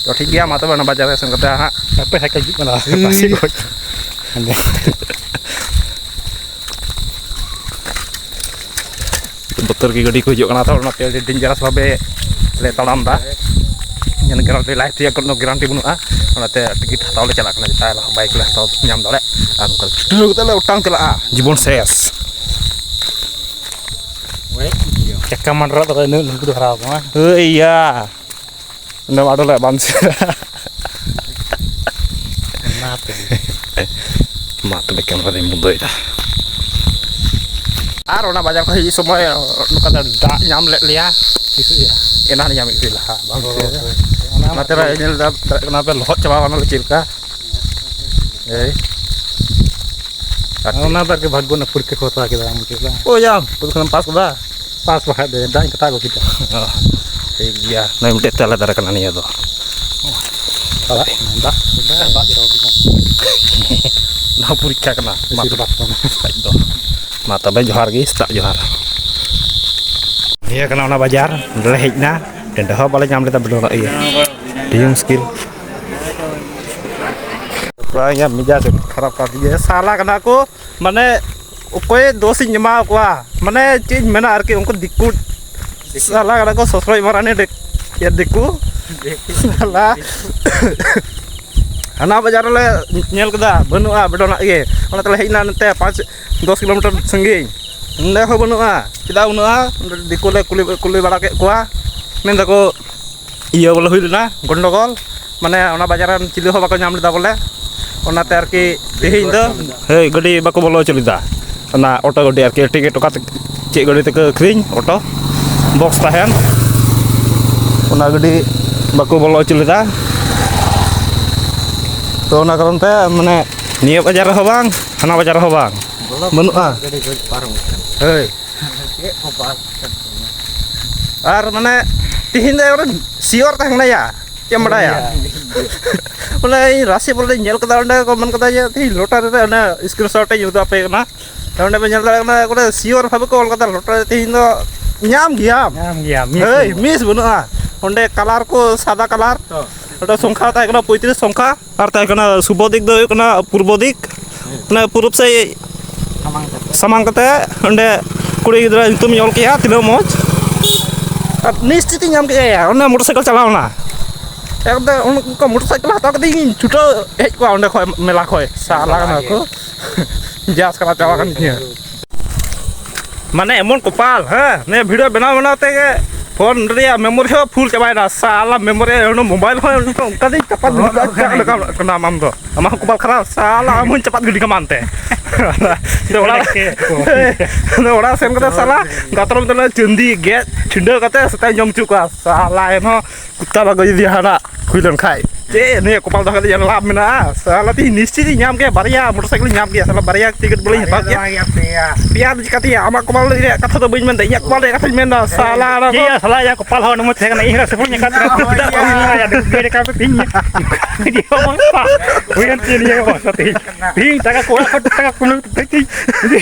ᱛᱚ ᱴᱷᱤᱠ ᱜᱮᱭᱟ, ᱢᱟ ᱛᱚᱵᱮ ᱚᱱᱟ ᱵᱟᱡᱟᱨ ᱨᱮ ᱥᱮᱱ ᱠᱟᱛᱮ ᱦᱟᱸᱜ᱾ ᱦᱟᱯᱮ ᱥᱟᱭᱠᱮᱞ ᱦᱤᱡᱩᱜ ᱠᱟᱱᱟ, ᱯᱟᱥᱮ ᱠᱷᱚᱡ᱾ ᱵᱚᱛᱚᱨ ᱜᱮ ᱜᱟᱹᱰᱤ ᱠᱚ ᱦᱤᱡᱩᱜ ᱠᱟᱱᱟ, ᱛᱚ ᱚᱱᱟᱛᱮ ᱟᱹᱰᱤ dangerous ᱵᱷᱟᱵᱮ ᱞᱮ ᱛᱟᱲᱟᱢ ᱫᱟ᱾ ᱧᱮᱞ ᱜᱟᱱᱚᱜ ᱛᱮ life ᱨᱮᱭᱟᱜ ᱠᱳᱱᱳ guarantee ᱵᱟᱹᱱᱩᱜᱼᱟ᱾ ᱚᱱᱟᱛᱮ ᱴᱤᱠᱤᱴ ᱦᱟᱛᱟᱣ ᱞᱮ ᱪᱟᱞᱟᱜ ᱠᱟᱱᱟ, ᱡᱟᱛᱮ ᱵᱟᱭᱤᱠ ᱞᱮ ᱦᱟᱛᱟᱣ ᱧᱟᱢ ᱫᱟᱲᱮᱭᱟᱜ᱾ ᱟᱨ ᱚᱱᱠᱟ ᱪᱷᱩᱴᱟᱹᱣ ᱠᱟᱛᱮ ᱞᱮ ᱚᱴᱟᱝ ᱪᱟᱞᱟᱜᱼᱟ, ᱡᱤᱵᱚᱱ ᱥᱮᱥ᱾ ᱪᱟᱠᱟ ᱢᱟᱱᱰᱨᱟ ᱫᱚ ᱤᱱᱟᱹᱜ ᱞᱟᱹᱴᱩ ᱫᱚ ᱦᱟᱨᱟ ᱟᱠᱟᱱᱟ᱾ ᱦᱳᱭ ᱭᱟ, ᱚᱸᱰᱮ ᱢᱟ ᱟᱹᱰᱤ ᱞᱮ ᱵᱟᱝ ᱥᱮᱬᱟ᱾ ᱚᱱᱟᱛᱮ᱾ ᱢᱟ ᱛᱚᱵᱮ ᱠᱮᱢᱮᱨᱟ ᱫᱚᱧ ᱵᱚᱱᱫᱚᱭᱮᱫᱟ᱾ ᱟᱨ ᱚᱱᱟ ᱵᱟᱡᱟᱨ ᱠᱷᱚᱱ ᱦᱤᱡᱩᱜ ᱥᱚᱢᱚᱭ ᱱᱚᱝᱠᱟ ᱫᱚ ᱫᱟᱜ ᱧᱟᱢ ᱞᱮᱫ ᱞᱮᱭᱟ᱾ ᱛᱤᱥᱚᱜ ᱭᱟ? ᱮᱱᱟᱱ ᱧᱟᱢᱮᱫ ᱯᱮ ᱞᱟᱦᱟ, ᱵᱟᱝ ᱦᱳᱭ, ᱛᱤᱥᱚᱜ ᱭᱟ? ᱦᱳᱭ᱾ ᱚᱱᱟ ᱚᱱᱟᱛᱮ ᱢᱟ ᱧᱮᱞ ᱫᱟ-, ᱫᱟᱲᱮᱭᱟᱜ ᱠᱟᱱᱟ ᱯᱮ, ᱞᱚᱦᱚᱫ ᱪᱟᱵᱟ ᱠᱟᱱᱟᱞᱮ ᱪᱮᱫ ᱞᱮᱠᱟ᱾ ᱮᱭ᱾ ᱟᱨ ᱚᱱᱟ ᱫᱚ ᱟᱨᱠᱤ ᱵᱷᱟᱜᱽᱜᱚ ᱨᱮᱱᱟᱜ ᱯᱚᱨᱤᱠᱠᱷᱟ ᱠᱚ ᱦᱟᱛᱟᱣ ᱠᱮᱫᱟ, ᱟᱢ ᱪᱮᱫ ᱵᱟᱝ? ᱳᱭ ᱭᱟ, ᱛᱚᱵᱮ ᱠᱷᱟᱱᱮᱢ ᱯᱟᱥ ᱠᱮᱫᱟ? ᱯᱟᱥ ᱵᱟᱠᱷᱟᱡ ᱫᱚ ᱫᱟᱜ ᱤᱧ ᱠᱟᱴᱟᱣ ᱜᱚᱫ ᱠᱮᱫᱟ᱾ ᱚ, ᱴᱷᱤᱠ ᱜᱮᱭᱟ, ᱱᱚᱜᱼᱚᱭ ᱢᱤᱫᱴᱮᱡ ᱛᱟᱞᱮ ᱫᱟᱨᱮ ᱠᱟᱱᱟ ᱱᱤᱭᱟᱹ ᱫᱚ᱾ ᱫᱟᱜ, ᱫᱟᱜ, ᱫᱟᱜ ᱡᱚᱨᱚ ᱟᱹᱰᱤ ᱜᱟᱱ᱾ ᱱᱚᱣᱟ ᱯᱚᱨᱤᱠᱠᱷᱟ ᱠᱟᱱᱟ᱾ ᱢᱟ ᱵᱮᱥᱤᱨ ᱵᱷᱟᱜᱽ ᱠᱟᱱᱟ᱾ ᱠᱷᱟᱡ ᱫᱚ᱾ ᱢᱟ ᱛᱚᱵᱮ ᱡᱚᱦᱟᱨ ᱜᱮ, ᱥᱮᱛᱟᱜ ᱡᱚᱦᱟᱨ᱾ ᱱᱤᱭᱟᱹ ᱠᱟᱱᱟ ᱚᱱᱟ ᱵᱟᱡᱟᱨ, ᱱᱚᱸᱰᱮ ᱞᱮ ᱦᱮᱡ ᱮᱱᱟ, ᱴᱮᱸᱰᱮ ᱦᱚᱸ ᱵᱟᱞᱮ ᱧᱟᱢ ᱞᱮᱫᱟ, ᱵᱤᱰᱟᱹᱣ ᱨᱮᱱᱟᱜ ᱤᱭᱟᱹ, ᱟᱹᱰᱤ ᱢᱩᱥᱠᱤᱞ᱾ ᱯᱨᱟᱭ ᱤᱧᱟᱹᱜ ᱢᱮᱡᱟᱡᱽ ᱠᱷᱟᱨᱟᱯ ᱠᱟᱱ ᱛᱤᱧᱟᱹ, ᱥᱟᱞᱟ ᱠᱟᱱᱟ ᱠᱚ, ᱢᱟᱱᱮ ᱚᱠᱚᱭ ᱫᱳᱥ ᱤᱧ ᱮᱢᱟ ᱠᱚᱣᱟ, ᱢᱟᱱᱮ ᱪᱮᱫ ᱤᱧ ᱢᱮᱱᱟ ᱟᱨᱠᱤ, ᱩᱱᱠᱩ ᱫᱤᱠᱩ ᱥᱟᱞᱟ ᱠᱟᱱᱟ ᱠᱚ, ᱥᱚᱥᱨᱚᱡ ᱢᱟᱨᱟᱱᱤ ᱰᱮ-, ᱤᱭᱟᱹ ᱫᱤᱠᱩ᱾ ᱥᱟᱞᱟ᱾ ᱦᱟᱱᱟ ᱵᱟᱡᱟᱨ ᱨᱮᱞᱮ ᱧᱮᱞ ᱠᱮᱫᱟ, ᱵᱟᱹᱱᱩᱜᱼᱟ, ᱵᱮᱰᱚᱱᱟᱜ ᱜᱮ᱾ ᱚᱱᱟ ᱛᱮᱞᱮ ᱦᱮᱡ ᱮᱱᱟ ᱱᱚᱛᱮ ᱯᱟᱸᱪ ᱫᱚᱥ ᱠᱤᱞᱳᱢᱤᱴᱟᱨ ᱥᱟᱺᱜᱤᱧ᱾ ᱱᱚᱸᱰᱮ ᱦᱚᱸ ᱵᱟᱹᱱᱩᱜᱼᱟ᱾ ᱪᱮᱫᱟᱜ ᱵᱟᱹᱱᱩᱜᱼᱟ? ᱱᱚᱸᱰᱮ ᱫᱤᱠᱩ ᱞᱮ ᱠᱩᱞᱤ, ᱠᱩᱞᱤ ᱵᱟᱲᱟ ᱠᱮᱫ ᱠᱚᱣᱟ, ᱢᱮᱱ ᱫᱟᱠᱚ ᱤᱭᱟᱹ ᱵᱚᱞᱮ ᱦᱩᱭ ᱞᱮᱱᱟ, ᱜᱚᱱᱰᱚᱜᱳᱞ᱾ ᱢᱟᱱᱮ ᱚᱱᱟ ᱵᱟᱡᱟᱨ ᱨᱮᱱ ᱪᱤᱞᱤ ᱦᱚᱸ ᱵᱟᱠᱚ ᱧᱟᱢ ᱞᱮᱫᱟ ᱵᱚᱞᱮ᱾ ᱚᱱᱟᱛᱮ ᱟᱨᱠᱤ ᱛᱮᱦᱮᱧ ᱫᱚ, ᱦᱳᱭ, ᱜᱟᱹᱰᱤ ᱵᱟᱠᱚ ᱵᱚᱞᱚ ᱦᱚᱪᱚ ᱞᱮᱫᱟ᱾ ᱚᱱᱟ ᱚᱴᱳ ᱜᱟᱹᱰᱤ ᱟᱨᱠᱤ, ᱴᱤᱠᱤᱴ ᱚᱠᱟ ᱛᱮ, ᱪᱮᱫ ᱜᱟᱹᱰᱤ ᱛᱮᱠᱚ ᱟᱹᱠᱷᱨᱤᱧ, ᱚᱴᱳ ᱵᱚᱠᱥ ᱛᱟᱦᱮᱱ, ᱚᱱᱟ ᱜᱟᱹᱰᱤ ᱵᱟᱠᱚ ᱵᱚᱞᱚ ᱦᱚᱪᱚ ᱞᱮᱫᱟ᱾ ᱛᱚ ᱚᱱᱟ ᱠᱟᱨᱚᱱ ᱛᱮ ᱢᱟᱱᱮ ᱱᱤᱭᱟᱹ ᱵᱟᱡᱟᱨ ᱨᱮᱦᱚᱸ ᱵᱟᱝ, ᱦᱟᱱᱟ ᱵᱟᱡᱟᱨ ᱨᱮᱦᱚᱸ ᱵᱟᱝ, ᱵᱚᱞᱚ ᱵᱟᱹᱱᱩᱜᱼᱟ᱾ ᱜᱟᱹᱰᱤ ᱠᱚ ᱯᱟᱨᱚᱢᱚᱜ ᱠᱟᱱᱟ᱾ ᱦᱳᱭ᱾ ᱪᱮᱫ ᱠᱚ ᱵᱟᱥ ᱠᱟᱱ ᱛᱟᱵᱚᱱᱟ᱾ ᱟᱨ ᱢᱟᱱᱮ ᱛᱤᱦᱤᱧ ᱫᱚ ᱮᱠᱵᱟᱨᱮ ᱥᱤᱭᱳᱨ ᱛᱟᱦᱮᱸ ᱠᱟᱱᱟ ᱭᱟ, ᱪᱮᱫ ᱮᱢ ᱵᱟᱰᱟᱭᱟ? ᱦᱳᱭ᱾ ᱵᱚᱞᱮ ᱤᱧ ᱨᱟᱥᱤ ᱵᱚᱞᱮᱧ ᱧᱮᱞ ᱠᱮᱫᱟ, ᱚᱸᱰᱮ ᱠᱚ ᱢᱮᱱ ᱠᱟᱫᱟ ᱡᱮ ᱛᱤᱦᱤᱧ ᱞᱚᱴᱟᱨᱤ ᱨᱮ ᱚᱱᱮ screenshot ᱤᱧ ᱩᱫᱩᱜ ᱟᱯᱮ ᱠᱟᱱᱟ᱾ ᱚᱸᱰᱮ ᱯᱮ ᱧᱮᱞ ᱫᱟᱲᱮᱭᱟᱜ ᱠᱟᱱᱟ, ᱮᱠᱵᱟᱨᱮ ᱥᱤᱭᱳᱨ ᱵᱷᱟᱵᱮ ᱠᱚ ᱚᱞ ᱠᱟᱫᱟ ᱞᱚᱴᱟᱨᱤ ᱨᱮ ᱛᱤᱦᱤᱧ ᱫᱚ ᱧᱟᱢ ᱜᱮᱭᱟᱢ᱾ ᱧᱟᱢ ᱜᱮᱭᱟᱢ, miss ᱦᱳᱭ, ᱵᱟᱹᱱᱩᱜᱼᱟ᱾ Miss ᱵᱟᱹᱱᱩᱜᱼᱟ᱾ ᱚᱸᱰᱮ ᱠᱟᱞᱟᱨ ᱠᱚ ᱥᱟᱫᱟ ᱠᱟᱞᱟᱨ᱾ ᱛᱚ᱾ ᱚᱸᱰᱮ ᱥᱚᱝᱠᱷᱟ ᱛᱟᱦᱮᱸ ᱠᱟᱱᱟ ᱯᱚᱸᱭᱛᱨᱤᱥ ᱥᱚᱝᱠᱷᱟ᱾ ᱟᱨ ᱛᱟᱦᱮᱸ ᱠᱟᱱᱟ ᱥᱩᱵᱷᱚ ᱫᱤᱠ ᱫᱚ ᱦᱩᱭᱩᱜ ᱠᱟᱱᱟ ᱯᱩᱨᱵᱚ ᱫᱤᱠ, ᱢᱟᱱᱮ ᱯᱩᱨᱩᱵ ᱥᱮᱫ ᱥᱟᱢᱟᱝ ᱠᱟᱛᱮ᱾ ᱥᱟᱢᱟᱝ ᱠᱟᱛᱮ᱾ ᱚᱸᱰᱮ ᱠᱩᱲᱤ ᱜᱤᱫᱽᱨᱟᱹ ᱧᱩᱛᱩᱢᱤᱧ ᱚᱞ ᱠᱮᱜᱼᱟ, ᱛᱤᱱᱟᱹᱜ ᱢᱚᱡᱽ᱾ ᱟᱨ ᱱᱤᱥᱪᱤᱛ ᱤᱧ ᱧᱟᱢ ᱠᱮᱜᱼᱟ, ᱚᱱᱮ ᱢᱚᱴᱚᱨ ᱥᱟᱭᱠᱮᱞ ᱪᱟᱞᱟᱣ ᱮᱱᱟ᱾ ᱮᱠᱫᱚᱢ ᱩᱱᱠᱩ ᱢᱚᱴᱚᱨ ᱥᱟᱭᱠᱮᱞ ᱦᱟᱛᱟᱣ ᱠᱟᱛᱮ ᱤᱧ ᱪᱷᱩᱴᱟᱹᱣ ᱦᱮᱡ ᱠᱚᱜᱼᱟ ᱚᱸᱰᱮ ᱠᱷᱚᱡ, ᱢᱮᱞᱟ ᱠᱷᱚᱡ᱾ ᱥᱟᱞᱟ ᱠᱟᱱᱟ ᱠᱚ᱾ ᱡᱟᱥ ᱠᱟᱱᱟ ᱪᱟᱞᱟᱣ ᱠᱟᱱ ᱛᱤᱧᱟᱹ᱾ ᱢᱟᱱᱮ ᱮᱢᱚᱱ ᱠᱚᱯᱟᱞ, ᱦᱮᱸ, ᱱᱤᱭᱟᱹ ᱵᱷᱤᱰᱤᱭᱳ ᱵᱮᱱᱟᱣ ᱵᱮᱱᱟᱣ ᱛᱮᱜᱮ ᱯᱷᱳᱱ ᱨᱮᱭᱟᱜ ᱢᱮᱢᱳᱨᱤ ᱦᱚᱸ ᱯᱷᱩᱞ ᱪᱟᱵᱟᱭᱮᱱᱟ᱾ ᱥᱟᱞᱟ ᱢᱮᱢᱳᱨᱤ ᱚᱱᱟ ᱢᱳᱵᱟᱭᱤᱞ ᱦᱚᱸ ᱚᱱᱠᱟ ᱫᱚᱧ ᱪᱟᱯᱟᱫ ᱜᱤᱰᱤ ᱠᱟᱜ ᱠᱟᱱᱟ ᱟᱢ ᱫᱚ᱾ ᱟᱢᱟᱜ ᱦᱚᱸ ᱠᱚᱯᱟᱞ ᱠᱷᱟᱨᱟᱯ, ᱥᱟᱞᱟ ᱟᱢ ᱦᱚᱸᱧ ᱪᱟᱯᱟᱫ ᱜᱤᱰᱤ ᱠᱟᱢᱟ ᱟᱢ ᱛᱮ᱾ ᱟᱫᱚ ᱚᱲᱟᱜ, ᱟᱫᱚ ᱚᱲᱟᱜ ᱥᱮᱱ ᱠᱟᱛᱮ ᱥᱟᱞᱟ ᱫᱟᱛᱨᱚᱢ ᱛᱮ ᱪᱟᱹᱱᱫᱤ ᱜᱮᱫ ᱪᱷᱤᱸᱰᱟᱹᱣ ᱠᱟᱛᱮ ᱥᱮᱛᱟᱧ ᱡᱚᱢ ᱦᱚᱪᱚ ᱠᱚᱣᱟ᱾ ᱥᱟᱞᱟ ᱮᱱᱦᱚᱸ ᱠᱩᱛᱟ ᱵᱟᱜᱚ ᱡᱩᱫᱤ ᱦᱟᱱᱟ ᱦᱩᱭ ᱞᱮᱱ ᱠᱷᱟᱡ᱾ ᱪᱮᱫ ᱱᱤᱭᱟᱹ ᱠᱚᱯᱟᱞ ᱫᱚ ᱠᱷᱟᱹᱞᱤ ᱞᱟᱵᱷ ᱢᱮᱱᱟᱜᱼᱟ? ᱥᱟᱞᱟ ᱛᱤᱧ ᱱᱤᱥᱪᱤᱛ ᱤᱧ ᱧᱟᱢ ᱜᱮᱭᱟ, ᱵᱟᱨᱭᱟ ᱢᱚᱴᱚᱨ ᱥᱟᱭᱠᱮᱞ ᱤᱧ ᱧᱟᱢ ᱜᱮᱭᱟ, ᱥᱟᱞᱟ ᱵᱟᱨᱭᱟ ᱴᱤᱠᱤᱴ ᱵᱚᱞᱮᱧ ᱦᱟᱛᱟᱣ ᱠᱮᱭᱟ᱾ ᱯᱮᱭᱟ ᱫᱚ ᱪᱤᱠᱟᱹᱛᱮ? ᱟᱢᱟᱜ ᱠᱚᱯᱟᱞ ᱨᱮᱭᱟᱜ ᱠᱟᱛᱷᱟ ᱫᱚ ᱵᱟᱹᱧ ᱢᱮᱱᱫᱟ, ᱤᱧᱟᱹᱜ ᱠᱚᱯᱟᱞ ᱨᱮᱭᱟᱜ ᱠᱟᱛᱷᱟᱧ ᱢᱮᱱᱫᱟ᱾ ᱥᱟᱞᱟ ᱟᱨ ᱪᱮᱫ ᱭᱟ, ᱥᱟᱞᱟ ᱤᱧᱟᱹᱜ ᱠᱚᱯᱟᱞ ᱦᱚᱸ ᱱᱚᱢᱚᱡᱽ ᱛᱟᱦᱮᱸ ᱠᱟᱱᱟ, ᱤᱧ ᱦᱚᱸ ᱥᱮ ᱵᱚᱞᱮ ᱧᱮᱠᱟ ᱛᱟᱦᱮᱸ ᱠᱟᱱᱟ, ᱛᱤᱦᱤᱧ ᱦᱩᱭᱮᱱ ᱛᱤᱧᱟ ᱱᱤᱭᱟᱹ ᱠᱚ ᱵᱚᱥᱛᱟ ᱛᱤᱦᱤᱧ᱾ ᱛᱤᱦᱤᱧ ᱴᱟᱠᱟ ᱠᱚ ᱚᱲᱟᱜ ᱠᱷᱚᱱ ᱴᱟᱠᱟ ᱠᱩᱢᱵᱽᱲᱩ ᱠᱟᱛᱮ ᱛᱤᱦᱤᱧ᱾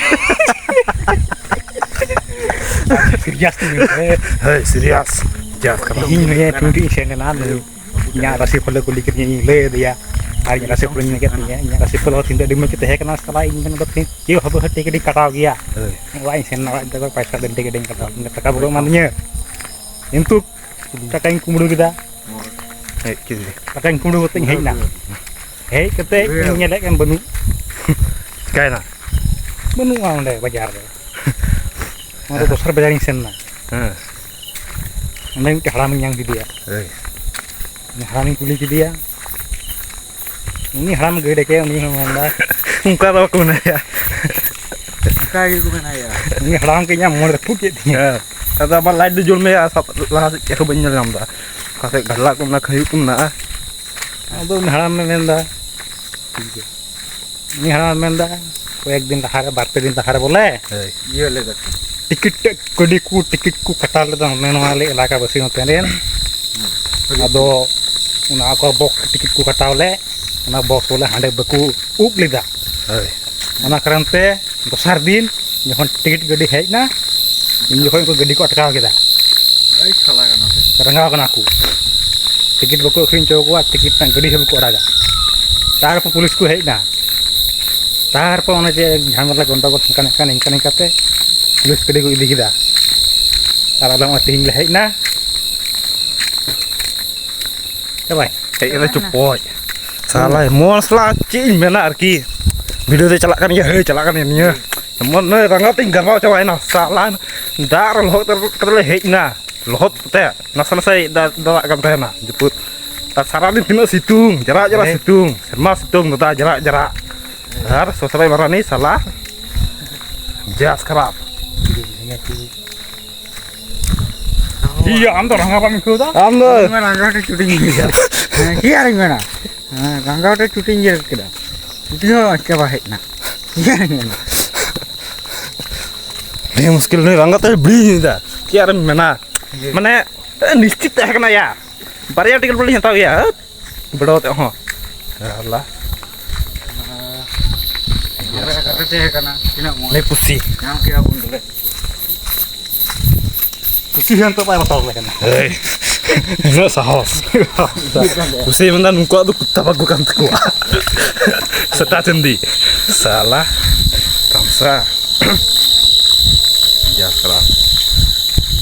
ᱥᱤᱨᱤᱭᱟᱥ ᱛᱤᱧ ᱢᱮᱱ ᱫᱟ᱾ ᱦᱳᱭ, ᱥᱤᱨᱤᱭᱟᱥ᱾ ᱡᱟᱥ ᱠᱟᱱᱟ᱾ ᱤᱧ ᱱᱤᱭᱟᱹ ᱴᱩᱭᱮᱱᱴᱤ ᱤᱧ ᱥᱮᱱ ᱞᱮᱱᱟ, ᱱᱩᱭ ᱤᱧᱟᱹᱜ ᱨᱟᱥᱤ ᱯᱷᱚᱞᱮ ᱠᱩᱞᱤ ᱠᱤᱫᱤᱧᱟ, ᱤᱧ ᱞᱟᱹᱭ ᱟᱫᱮᱭᱟ᱾ ᱟᱨ ᱤᱧᱟᱹᱜ ᱨᱟᱥᱤ ᱯᱷᱚᱞᱮᱧ ᱢᱮᱱ ᱠᱮᱫ ᱛᱤᱧᱟᱹ, ᱤᱧᱟᱹᱜ ᱨᱟᱥᱤ ᱯᱷᱚᱞ ᱦᱚᱸ ᱛᱤᱱᱟᱹᱜ ᱟᱹᱰᱤ ᱢᱚᱡᱽ ᱜᱮ ᱛᱟᱦᱮᱸ ᱠᱟᱱᱟ᱾ ᱥᱟᱞᱟ ᱤᱧ ᱢᱮᱱ ᱫᱟ ᱛᱮᱦᱮᱧ ᱪᱮᱫ ᱦᱚᱸ ᱵᱟᱹᱧ ᱴᱤᱠᱤᱴ ᱤᱧ ᱠᱟᱴᱟᱣ ᱜᱮᱭᱟ᱾ ᱦᱳᱭ᱾ ᱚᱲᱟᱜ ᱤᱧ ᱥᱮᱱ ᱮᱱᱟ, ᱚᱲᱟᱜ ᱨᱮᱫᱚ ᱯᱚᱭᱥᱟ ᱫᱚ ᱴᱤᱠᱤᱴ ᱤᱧ ᱠᱟᱴᱟᱣ, ᱴᱟᱠᱟ ᱵᱟᱠᱚ ᱮᱢᱟ ᱫᱤᱧᱟᱹ᱾ ᱠᱤᱱᱛᱩ ᱴᱟᱠᱟᱧ ᱠᱩᱢᱵᱽᱲᱩ ᱠᱮᱫᱟ᱾ ᱦᱮᱡ ᱠᱮᱫᱮ᱾ ᱴᱟᱠᱟᱧ ᱠᱩᱢᱵᱽᱲᱩ ᱠᱟᱛᱮᱧ ᱦᱮᱡ ᱮᱱᱟ᱾ ᱦᱮᱡ ᱠᱟᱛᱮ ᱤᱧ ᱧᱮᱞᱮᱫ ᱠᱟᱱ ᱵᱟᱹᱱᱩᱜ᱾ ᱪᱤᱠᱟᱭᱮᱱᱟ? ᱵᱟᱹᱱᱩᱜᱼᱟ ᱚᱸᱰᱮ ᱵᱟᱡᱟᱨ ᱨᱮ᱾ ᱚᱱᱟ ᱫᱚ ᱫᱚᱥᱟᱨ ᱵᱟᱡᱟᱨᱤᱧ ᱥᱮᱱ ᱮᱱᱟ᱾ ᱦᱮᱸ᱾ ᱚᱸᱰᱮ ᱢᱤᱫᱴᱮᱱ ᱦᱟᱲᱟᱢᱤᱧ ᱧᱟᱢ ᱠᱮᱫᱮᱭᱟ᱾ ᱦᱳᱭ᱾ ᱩᱱᱤ ᱦᱟᱲᱟᱢᱤᱧ ᱠᱩᱞᱤ ᱠᱮᱫᱮᱭᱟ᱾ ᱩᱱᱤ ᱦᱟᱲᱟᱢ ᱜᱟᱹᱭ ᱰᱟᱹᱠᱮ, ᱩᱱᱤ ᱦᱚᱸ ᱢᱮᱱᱫᱟ᱾ ᱚᱱᱠᱟ ᱫᱚ ᱵᱟᱠᱚ ᱢᱮᱱᱟ ᱭᱟ᱾ ᱚᱱᱠᱟ ᱜᱮᱠᱚ ᱢᱮᱱᱟ ᱭᱟ᱾ ᱩᱱᱤ ᱦᱟᱲᱟᱢ ᱜᱮ ᱤᱧᱟᱹᱜ ᱢᱚᱱ ᱨᱟᱹᱯᱩᱫ ᱠᱮᱫ ᱛᱤᱧᱟᱹ᱾ ᱦᱮᱸ᱾ ᱟᱫᱚ ᱟᱵᱟᱨ ᱞᱟᱭᱤᱴ ᱫᱚ ᱡᱩᱞ ᱢᱮ, ᱟᱨ ᱥᱟᱵ ᱞᱟᱦᱟ ᱥᱮᱫ ᱪᱮᱫ ᱦᱚᱸ ᱵᱟᱹᱧ ᱧᱮᱞ ᱧᱟᱢ ᱮᱫᱟ᱾ ᱚᱠᱟ ᱥᱮᱫ ᱜᱷᱟᱰᱞᱟᱜ ᱠᱚ ᱢᱮᱱᱟᱜᱼᱟ, ᱠᱷᱟᱹᱭᱩᱜ ᱠᱚ ᱢᱮᱱᱟᱜᱼᱟ᱾ ᱟᱫᱚ ᱩᱱᱤ ᱦᱟᱲᱟᱢᱮ ᱢᱮᱱᱫᱟ, ᱴᱷᱤᱠ ᱜᱮᱭᱟ᱾ ᱩᱱᱤ ᱦᱟᱲᱟᱢᱮ ᱢᱮᱱᱫᱟ, ᱠᱚᱭᱮᱠ ᱫᱤᱱ ᱞᱟᱦᱟᱨᱮ, ᱵᱟᱨ ᱯᱮ ᱫᱤᱱ ᱞᱟᱦᱟᱨᱮ ᱵᱚᱞᱮ, ᱦᱳᱭ᱾ ᱤᱭᱟᱹ ᱞᱮᱫᱟ ᱠᱚ᱾ ᱴᱤᱠᱤᱴ ᱛᱮ ᱜᱟᱹᱰᱤ ᱠᱚ ᱴᱤᱠᱤᱴ ᱠᱚ ᱠᱟᱴᱟᱣ ᱞᱮᱫᱟ ᱱᱚᱰᱮ ᱱᱚᱣᱟ ᱟᱞᱮ ᱮᱞᱟᱠᱟ ᱵᱟᱹᱥᱤ ᱱᱚᱛᱮ ᱨᱮᱱ᱾ ᱦᱩᱸ᱾ ᱟᱫᱚ ᱚᱱᱟ ᱚᱠᱟ ᱵᱚᱠᱥ ᱴᱤᱠᱤᱴ ᱠᱚ ᱠᱟᱴᱟᱣ ᱞᱮᱫ, ᱚᱱᱟ ᱵᱚᱠᱥ ᱵᱚᱞᱮ ᱦᱟᱸᱰᱮ ᱵᱟᱠᱚ ᱩᱵ ᱞᱮᱫᱟ᱾ ᱦᱳᱭ᱾ ᱚᱱᱟ ᱠᱟᱨᱚᱱ ᱛᱮ ᱫᱚᱥᱟᱨ ᱫᱤᱱ ᱡᱚᱠᱷᱚᱱ ᱴᱤᱠᱤᱴ ᱜᱟᱹᱰᱤ ᱦᱮᱡ ᱮᱱᱟ, ᱩᱱ ᱡᱚᱠᱷᱚᱱ ᱩᱱᱠᱩ ᱜᱟᱹᱰᱤ ᱠᱚ ᱟᱴᱠᱟᱣ ᱠᱮᱫᱟ᱾ ᱟᱹᱰᱤ ᱥᱟᱞᱟ ᱠᱟᱱᱟ ᱠᱚ᱾ ᱨᱟᱸᱜᱟᱣ ᱠᱟᱱᱟ ᱠᱚ᱾ ᱴᱤᱠᱤᱴ ᱵᱟᱠᱚ ᱟᱹᱠᱷᱨᱤᱧ ᱦᱚᱪᱚ ᱟᱠᱚᱣᱟ, ᱴᱤᱠᱤᱴ ᱨᱮᱱᱟᱜ ᱜᱟᱹᱰᱤ ᱦᱚᱸ ᱵᱟᱠᱚ ᱟᱲᱟᱜᱟ᱾ ᱛᱟᱨᱯᱚᱨ ᱯᱩᱞᱤᱥ ᱠᱚ ᱦᱮᱡ ᱮᱱᱟ᱾ ᱛᱟᱨᱯᱚᱨ ᱚᱱᱮ ᱡᱮ ᱡᱷᱟᱢᱮᱞᱟ ᱜᱚᱱᱰᱚᱜᱳᱞ ᱦᱟᱱᱠᱟ ᱱᱤᱝᱠᱟ, ᱱᱤᱝᱠᱟ ᱱᱤᱝᱠᱟ ᱛᱮ ᱯᱩᱞᱤᱥ ᱜᱟᱹᱰᱤ ᱠᱚ ᱤᱫᱤ ᱠᱮᱫᱟ᱾ ᱟᱨ ᱟᱞᱮ ᱱᱚᱜᱼᱚᱭ ᱛᱮᱦᱮᱧ ᱞᱮ ᱦᱮᱡ ᱮᱱᱟ᱾ ᱦᱮᱡ ᱠᱟᱛᱮ ᱪᱩᱯᱚᱡ᱾ ᱥᱟᱞᱟ ᱮᱢᱚᱱ ᱥᱟᱞᱟ ᱪᱮᱫ ᱤᱧ ᱢᱮᱱᱟ ᱟᱨᱠᱤ᱾ ᱵᱷᱤᱰᱤᱭᱳ ᱫᱚ ᱪᱟᱞᱟᱜ ᱠᱟᱱ ᱜᱮᱭᱟ, ᱦᱳᱭ ᱪᱟᱞᱟᱜ ᱠᱟᱱ ᱜᱮᱭᱟ ᱱᱤᱭᱟᱹ᱾ ᱮᱢᱚᱱ ᱱᱩᱭ ᱨᱟᱸᱜᱟᱣ ᱛᱤᱧ ᱜᱟᱨᱢᱟᱣ ᱪᱟᱵᱟᱭᱮᱱᱟ ᱥᱟᱞᱟ᱾ ᱫᱟᱜ ᱨᱮ ᱞᱚᱦᱚᱫ ᱠᱟᱛᱮ ᱞᱮ ᱦᱮᱡ ᱮᱱᱟ᱾ ᱞᱚᱦᱚᱫ ᱠᱟᱛᱮ ᱱᱟᱥᱮ ᱱᱟᱥᱮ ᱫᱟᱜ ᱫᱟᱜ ᱠᱟᱱ ᱛᱟᱦᱮᱱᱟ ᱡᱟᱹᱯᱩᱫ᱾ ᱟᱨ ᱥᱟᱨᱟᱫᱤᱱ ᱛᱤᱱᱟᱹᱜ ᱥᱤᱛᱩᱝ, ᱡᱟᱨᱟᱜ ᱡᱟᱨᱟᱜ ᱦᱮᱸ᱾ ᱥᱤᱛᱩᱝ, ᱥᱮᱨᱢᱟ ᱥᱤᱛᱩᱝ ᱫᱟᱫᱟ, ᱡᱟᱨᱟᱜ ᱡᱟᱨᱟᱜ᱾ ᱟᱨ ᱥᱚᱥᱨᱟᱭ ᱢᱟᱨᱟᱱᱤ ᱥᱟᱞᱟ ᱡᱟᱥ ᱠᱷᱟᱨᱟᱯ᱾ ᱤᱭᱟᱹ, ᱟᱢ ᱫᱚ ᱨᱟᱸᱜᱟᱣ ᱵᱟᱢ ᱟᱹᱭᱠᱟᱹᱣ ᱮᱫᱟ? ᱟᱢ ᱫᱚ ᱤᱧ ᱢᱟ ᱨᱟᱸᱜᱟᱣ ᱛᱮ ᱪᱩᱴᱤᱧ ᱧᱩᱭᱟ᱾ ᱦᱮᱸ, ᱪᱮᱫ ᱟᱨᱤᱧ ᱢᱮᱱᱟ? ᱦᱮᱸ, ᱨᱟᱸᱜᱟᱣ ᱛᱮ ᱪᱩᱴᱤᱧ ᱧᱮᱞ ᱠᱮᱫᱟ᱾ ᱪᱩᱴᱤ ᱦᱚᱸ ᱪᱟᱵᱟ ᱦᱮᱡ ᱮᱱᱟ᱾ ᱪᱮᱫ ᱟᱨᱤᱧ ᱢᱮᱱᱟ? ᱟᱹᱰᱤ ᱢᱩᱥᱠᱤᱞ ᱱᱩᱭ ᱨᱟᱸᱜᱟᱣ ᱛᱮ ᱵᱤᱲᱤ ᱧᱩᱭᱫᱟ᱾ ᱪᱮᱫ ᱟᱨᱮᱢ ᱢᱮᱱᱟ? ᱦᱮᱸ᱾ ᱢᱟᱱᱮ, ᱱᱤᱥᱪᱤᱛ ᱛᱟᱦᱮᱸ ᱠᱟᱱᱟ ᱭᱟ᱾ ᱵᱟᱨᱭᱟ ᱴᱤᱠᱤᱴ ᱵᱚᱞᱮᱧ ᱦᱟᱛᱟᱣ ᱜᱮᱭᱟ᱾ ᱦᱟᱹᱴ, ᱵᱮᱲᱚ ᱛᱮ ᱦᱚᱸ᱾ ᱦᱟᱞᱟ᱾ ᱟᱞᱮ ᱠᱟᱛᱷᱟ ᱛᱟᱦᱮᱸ ᱠᱟᱱᱟ, ᱛᱤᱱᱟᱹᱜ ᱢᱚᱡᱽ᱾ ᱞᱮ ᱠᱩᱥᱤ᱾ ᱧᱟᱢ ᱠᱮᱜᱼᱟ ᱵᱚᱱ ᱵᱚᱞᱮ᱾ ᱠᱩᱥᱤ ᱦᱚᱸ ᱱᱤᱛᱚᱜ ᱵᱟᱭ ᱵᱟᱛᱟᱣ ᱞᱮ ᱠᱟᱱᱟ᱾ ᱦᱳᱭ᱾ ᱩᱱᱟᱹᱜ ᱥᱟᱦᱚᱥ᱾ ᱠᱩᱥᱤ ᱢᱮᱱᱫᱟ ᱱᱩᱠᱩᱣᱟᱜ ᱫᱚ ᱠᱩᱛᱛᱟ ᱵᱟᱹᱜᱩ ᱠᱟᱱ ᱛᱟᱠᱚᱣᱟ᱾ ᱥᱮᱛᱟ ᱪᱟᱹᱱᱫᱤ᱾ ᱥᱟᱞᱟ᱾ ᱛᱟᱢᱥᱟ᱾ ᱡᱟᱛᱨᱟ᱾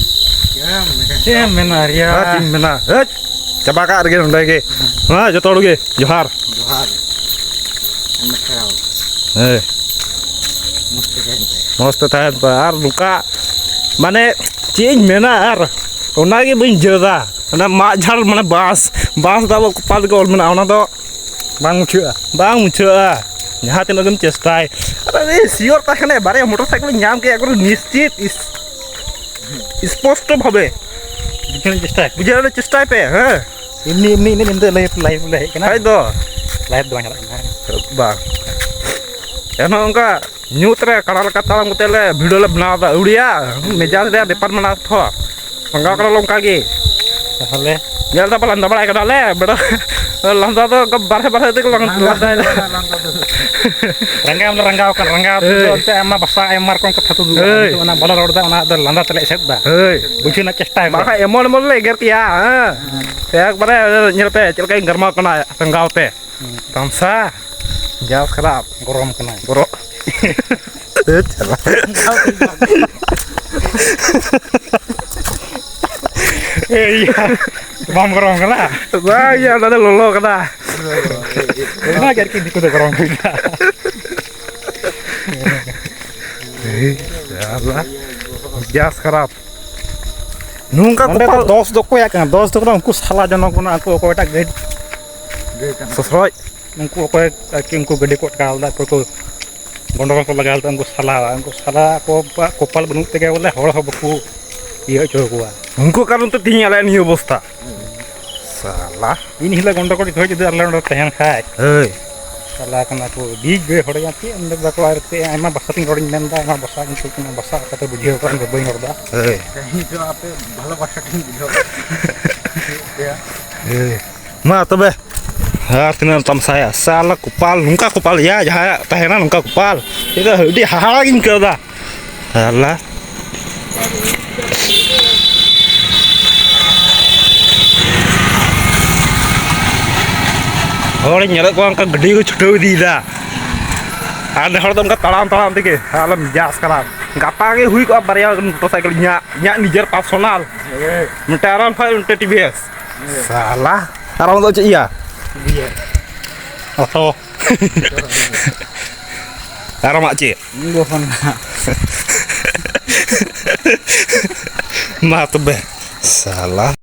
ᱪᱮᱫ ᱮᱢ ᱢᱮᱱᱟ ᱨᱮᱭᱟ? ᱦᱮᱸ, ᱪᱮᱫ ᱮᱢ ᱢᱮᱱᱟ? ᱦᱮᱴ! ᱪᱟᱵᱟ ᱠᱟᱜ ᱨᱮᱜᱮ ᱱᱚᱸᱰᱮ ᱜᱮ᱾ ᱦᱮᱸ, ᱡᱚᱛᱚ ᱦᱚᱲ ᱜᱮ ᱡᱚᱦᱟᱨ᱾ ᱡᱚᱦᱟᱨ᱾ ᱦᱮᱸ᱾ ᱢᱚᱡᱽ ᱛᱮ ᱛᱟᱦᱮᱱ ᱯᱮ᱾ ᱟᱨ ᱱᱚᱝᱠᱟ, ᱢᱟᱱᱮ, ᱪᱮᱫ ᱤᱧ ᱢᱮᱱᱟ, ᱟᱨ ᱚᱱᱟᱜᱮ ᱵᱟᱹᱧ ᱵᱩᱡᱷᱟᱹᱣ ᱮᱫᱟ᱾ ᱚᱱᱟ ᱢᱟᱜ ᱡᱷᱟᱲ, ᱢᱟᱱᱮ, ᱵᱟᱸᱥ, ᱵᱟᱸᱥ ᱫᱚ ᱟᱵᱚ ᱠᱚᱯᱟᱞ ᱨᱮᱜᱮ ᱚᱞ ᱢᱮᱱᱟᱜᱼᱟ, ᱚᱱᱟ ᱫᱚ ᱵᱟᱝ ᱢᱩᱪᱷᱟᱹᱜᱼᱟ᱾ ᱵᱟᱝ ᱢᱩᱪᱷᱟᱹᱜᱼᱟ, ᱡᱟᱦᱟᱸ ᱛᱤᱱᱟᱹᱜ ᱜᱮᱢ ᱪᱮᱥᱴᱟᱭ᱾ ᱟᱨ ᱟᱹᱰᱤ ᱥᱤᱭᱳᱨ ᱛᱟᱦᱮᱸ ᱠᱟᱱᱟ, ᱵᱟᱨᱭᱟ ᱢᱚᱴᱚᱨ ᱥᱟᱭᱠᱮᱞ ᱧᱟᱢ ᱠᱮᱫ, ᱮᱠᱵᱟᱨᱮ ᱱᱤᱥᱪᱤᱛ, ᱤᱥ-, ᱥᱯᱚᱥᱴᱚ ᱵᱷᱟᱵᱮ᱾ ᱵᱩᱡᱷᱟᱹᱣ ᱨᱮᱱᱟᱜ ᱪᱮᱥᱴᱟᱭ ᱯᱮ᱾ ᱵᱩᱡᱷᱟᱹᱣ ᱨᱮᱱᱟᱜ ᱪᱮᱥᱴᱟᱭ ᱯᱮ, ᱦᱮᱸ᱾ ᱮᱢᱱᱤ, ᱮᱢᱱᱤ, ᱮᱢᱱᱤ, ᱮᱢᱱᱤ ᱞᱟᱭᱤᱵᱷ, ᱞᱟᱭᱤᱵᱷ ᱞᱮ ᱦᱮᱡ ᱠᱟᱱᱟ᱾ ᱠᱷᱟᱡ ᱫᱚ᱾ ᱞᱟᱭᱤᱵᱷ ᱫᱚ ᱵᱟᱝ ᱪᱟᱞᱟᱜ ᱠᱟᱱᱟ᱾ ᱵᱟᱝ᱾ ᱮᱱᱦᱚᱸ ᱚᱱᱠᱟ ᱧᱩᱛ ᱨᱮ ᱠᱟᱲᱟ ᱞᱮᱠᱟ ᱛᱟᱲᱟᱢ ᱠᱟᱛᱮ ᱞᱮ ᱵᱷᱤᱰᱤᱭᱳ ᱞᱮ ᱵᱮᱱᱟᱣ ᱮᱫᱟ᱾ ᱟᱹᱣᱲᱤᱭᱟ, ᱢᱮᱡᱟᱡᱽ ᱨᱮᱭᱟᱜ ᱵᱮᱯᱟᱨ ᱢᱮᱱᱟᱜᱼᱟ ᱛᱷᱚ᱾ ᱨᱟᱸᱜᱟᱣ ᱠᱟᱱᱟ ᱞᱮ ᱚᱱᱠᱟ ᱜᱮ᱾ ᱛᱟᱦᱚᱞᱮ? ᱧᱮᱞ ᱫᱟ ᱯᱮ, ᱞᱟᱸᱫᱟ ᱵᱟᱲᱟᱭ ᱠᱟᱱᱟ ᱞᱮ, ᱵᱮᱲᱟ ᱞᱟᱸᱫᱟ ᱫᱚ ᱚᱱᱠᱟ ᱵᱟᱨᱦᱮ ᱵᱟᱨᱦᱮ ᱛᱮᱜᱮ ᱞᱟᱸᱫᱟ ᱞᱟᱸᱫᱟᱭᱮᱫᱟ᱾ ᱞᱟᱸᱫᱟ ᱫᱚ᱾ ᱨᱟᱸᱜᱟᱣ ᱢᱟᱞᱮ ᱨᱟᱸᱜᱟᱣ ᱠᱟᱱ, ᱨᱟᱸᱜᱟᱣ ᱛᱮᱫᱚ ᱦᱳᱭ᱾ ᱮᱱᱛᱮ ᱟᱭᱢᱟ ᱵᱷᱟᱥᱟ, ᱟᱭᱢᱟ ᱨᱚᱠᱚᱢ ᱠᱟᱛᱷᱟ ᱛᱩᱫᱩᱜᱼᱟ᱾ ᱦᱳᱭ᱾ ᱱᱤᱛᱚᱜ ᱚᱱᱟ ᱵᱟᱞᱮ ᱨᱚᱲ ᱮᱫᱟ, ᱚᱱᱟ ᱫᱚ ᱞᱟᱸᱫᱟ ᱛᱮᱞᱮ ᱮᱥᱮᱫ ᱮᱫᱟ᱾ ᱦᱳᱭ᱾ ᱵᱩᱡᱷᱟᱹᱣ ᱨᱮᱱᱟᱜ ᱪᱮᱥᱴᱟᱭ ᱢᱮ᱾ ᱵᱟᱠᱷᱟᱡ ᱮᱢᱚᱱ ᱮᱢᱚᱱ ᱞᱮ ᱮᱜᱮᱨ ᱯᱮᱭᱟ, ᱦᱮᱸ᱾ ᱦᱮᱸ᱾ ᱮᱠᱵᱟᱨᱮ ᱧᱮᱞ ᱯᱮ ᱪᱮᱫ ᱞᱮᱠᱟᱧ ᱜᱟᱨᱢᱟᱣ ᱠᱟᱱᱟ ᱨᱟᱸᱜᱟᱣ ᱛᱮ᱾ ᱦᱩᱸ᱾ ᱛᱟᱢᱥᱟ, ᱡᱟᱥ ᱠᱷᱟᱨᱟᱯ᱾ ᱜᱚᱨᱚᱢ ᱠᱟᱱᱟᱭ᱾ ᱜᱚᱨᱚᱢ᱾ ᱮ ᱪᱟᱞᱟ᱾ ᱮᱭᱟ᱾ ᱵᱟᱢ ᱜᱚᱨᱚᱢ ᱠᱟᱱᱟ? ᱵᱟᱝ ᱭᱟ, ᱚᱱᱟ ᱫᱚ ᱞᱚᱞᱚ ᱠᱟᱱᱟ᱾ ᱚᱱᱟ ᱜᱮ ᱟᱨᱠᱤ ᱫᱤᱠᱩ ᱫᱚ ᱜᱚᱨᱚᱢ ᱦᱩᱭ ᱠᱟᱱᱟ᱾ ᱮᱭ, ᱥᱟᱞᱟ, ᱢᱮᱡᱟᱡᱽ ᱠᱷᱟᱨᱟᱯ᱾ ᱱᱚᱝᱠᱟ ᱱᱚᱸᱰᱮ ᱫᱚ ᱠᱚᱯᱟᱞ ᱫᱚᱥ ᱫᱚ ᱚᱠᱚᱭᱟᱜ ᱠᱟᱱᱟ? ᱫᱚᱥ ᱫᱚ ᱠᱟᱱᱟ ᱩᱱᱠᱩ ᱥᱟᱞᱟ ᱡᱚᱱᱚᱜ ᱠᱟᱱᱟ, ᱩᱱᱠᱩ ᱚᱠᱚᱭᱴᱟᱜ ᱜᱟᱹᱰᱤ ᱥᱚᱥᱨᱚᱡ, ᱩᱱᱠᱩ ᱚᱠᱚᱭ ᱟᱨᱠᱤ ᱩᱱᱠᱩ ᱜᱟᱹᱰᱤ ᱠᱚ ᱟᱴᱠᱟᱣ ᱞᱮᱫᱟ, ᱚᱠᱚᱭ ᱠᱚ ᱜᱚᱱᱰᱚᱜᱳᱞ ᱠᱚ ᱞᱟᱜᱟᱣ ᱞᱮᱫᱟ, ᱩᱱᱠᱩ ᱥᱟᱞᱟ, ᱩᱱᱠᱩ ᱥᱟᱞᱟ ᱠᱚᱣᱟᱜ ᱠᱚᱯᱟᱞ ᱵᱟᱹᱱᱩᱜ ᱛᱮᱜᱮ ᱵᱚᱞᱮ ᱦᱚᱲ ᱦᱚᱸ ᱵᱟᱠᱚ ᱤᱭᱟᱹ ᱦᱚᱪᱚ ᱟᱠᱚᱣᱟ᱾ ᱩᱱᱠᱩ ᱠᱟᱨᱚᱱ ᱛᱮ ᱛᱮᱦᱮᱧ ᱟᱞᱮᱭᱟᱜ ᱱᱤᱭᱟᱹ ᱚᱵᱚᱥᱛᱷᱟ᱾ ᱥᱟᱞᱟ᱾ ᱤᱧ ᱦᱤᱞᱳᱜ ᱜᱚᱱᱰᱚᱜᱳᱞ ᱡᱩᱫᱤ ᱟᱞᱮ ᱚᱸᱰᱮ ᱛᱟᱦᱮᱱ ᱠᱷᱟᱡ᱾ ᱦᱳᱭ᱾ ᱥᱟᱞᱟ ᱠᱟᱱᱟ ᱠᱚ, ᱵᱤᱡ ᱵᱮ ᱦᱚᱲ ᱭᱟ ᱪᱮᱫ ᱮᱢ ᱵᱟᱠᱚ ᱟᱨ ᱪᱮᱫ ᱟᱭᱢᱟ ᱵᱷᱟᱥᱟ ᱛᱤᱧ ᱨᱚᱲᱤᱧ ᱢᱮᱱᱫᱟ, ᱟᱭᱢᱟ ᱵᱷᱟᱥᱟ ᱤᱧ ᱴᱷᱤᱠ ᱠᱟᱱᱟ, ᱵᱷᱟᱥᱟ ᱚᱠᱟᱛᱮ ᱵᱩᱡᱷᱟᱹᱣ ᱠᱟᱜ ᱤᱧ ᱫᱚ ᱵᱟᱹᱧ ᱨᱚᱲ ᱫᱟ᱾ ᱦᱳᱭ᱾ ᱛᱮᱦᱮᱧ ᱫᱚ ᱟᱯᱮ ᱵᱷᱟᱞᱚ ᱵᱷᱟᱥᱟ ᱴᱷᱤᱠ ᱵᱩᱡᱷᱟᱹᱣ ᱠᱟᱜ᱾ ᱦᱳᱭ᱾ ᱢᱟ ᱛᱚᱵᱮ, ᱟᱨ ᱛᱤᱱᱟᱹᱜ ᱮᱢ ᱛᱟᱢᱥᱟᱭᱟ? ᱥᱟᱞᱟ ᱠᱚᱯᱟᱞ, ᱱᱚᱝᱠᱟ ᱠᱚᱯᱟᱞ ᱭᱟ, ᱡᱟᱦᱟᱸᱭᱟᱜ ᱛᱟᱦᱮᱱᱟ ᱱᱚᱝᱠᱟ ᱠᱚᱯᱟᱞ᱾ ᱤᱧ ᱫᱚ ᱟᱹᱰᱤ ᱦᱟᱦᱟᱲᱟ ᱜᱤᱧ ᱟᱹᱭᱠᱟᱹᱣ ᱮᱫᱟ᱾ ᱥᱟᱞᱟ᱾ ᱦᱚᱲᱤᱧ ᱧᱮᱞᱮᱫ ᱠᱚᱣᱟ ᱚᱱᱠᱟ ᱜᱟᱹᱰᱤ ᱠᱚ ᱪᱷᱩᱴᱟᱹᱣ ᱤᱫᱤᱭᱮᱫᱟ᱾ ᱟᱨ ᱱᱮ ᱦᱚᱲ ᱫᱚ ᱚᱱᱠᱟ ᱛᱟᱲᱟᱢ ᱛᱟᱲᱟᱢ ᱛᱮᱜᱮ, ᱟᱞᱚᱢ ᱡᱟᱥ ᱠᱟᱱᱟ᱾ ᱜᱟᱯᱟ ᱜᱮ ᱦᱩᱭ ᱠᱚᱜᱼᱟ ᱵᱟᱨᱭᱟ ᱢᱚᱴᱚᱨ ᱥᱟᱭᱠᱮᱞ ᱤᱧᱟᱹᱜ, ᱤᱧᱟᱹᱜ ᱱᱤᱡᱮᱨ ᱯᱟᱨᱥᱚᱱᱟᱞ᱾ ᱢᱤᱫᱴᱮᱱ ᱟᱨ ᱚᱣᱟᱱ ᱯᱷᱟᱭᱤᱵᱷ, ᱢᱤᱫᱴᱮᱱ ᱴᱤ ᱵᱷᱤ ᱮᱥ᱾ ᱥᱟᱞᱟ, ᱟᱨ ᱟᱢ ᱫᱚ ᱪᱮᱫ ᱤᱭᱟᱹ? ᱚᱴᱳ᱾ ᱟᱨ ᱟᱢᱟᱜ ᱪᱮᱫ? ᱤᱧ ᱫᱚ ᱯᱷᱳᱱ ᱱᱟᱦᱟᱜ᱾ ᱢᱟ ᱛᱚᱵᱮ, ᱥᱟᱞᱟ᱾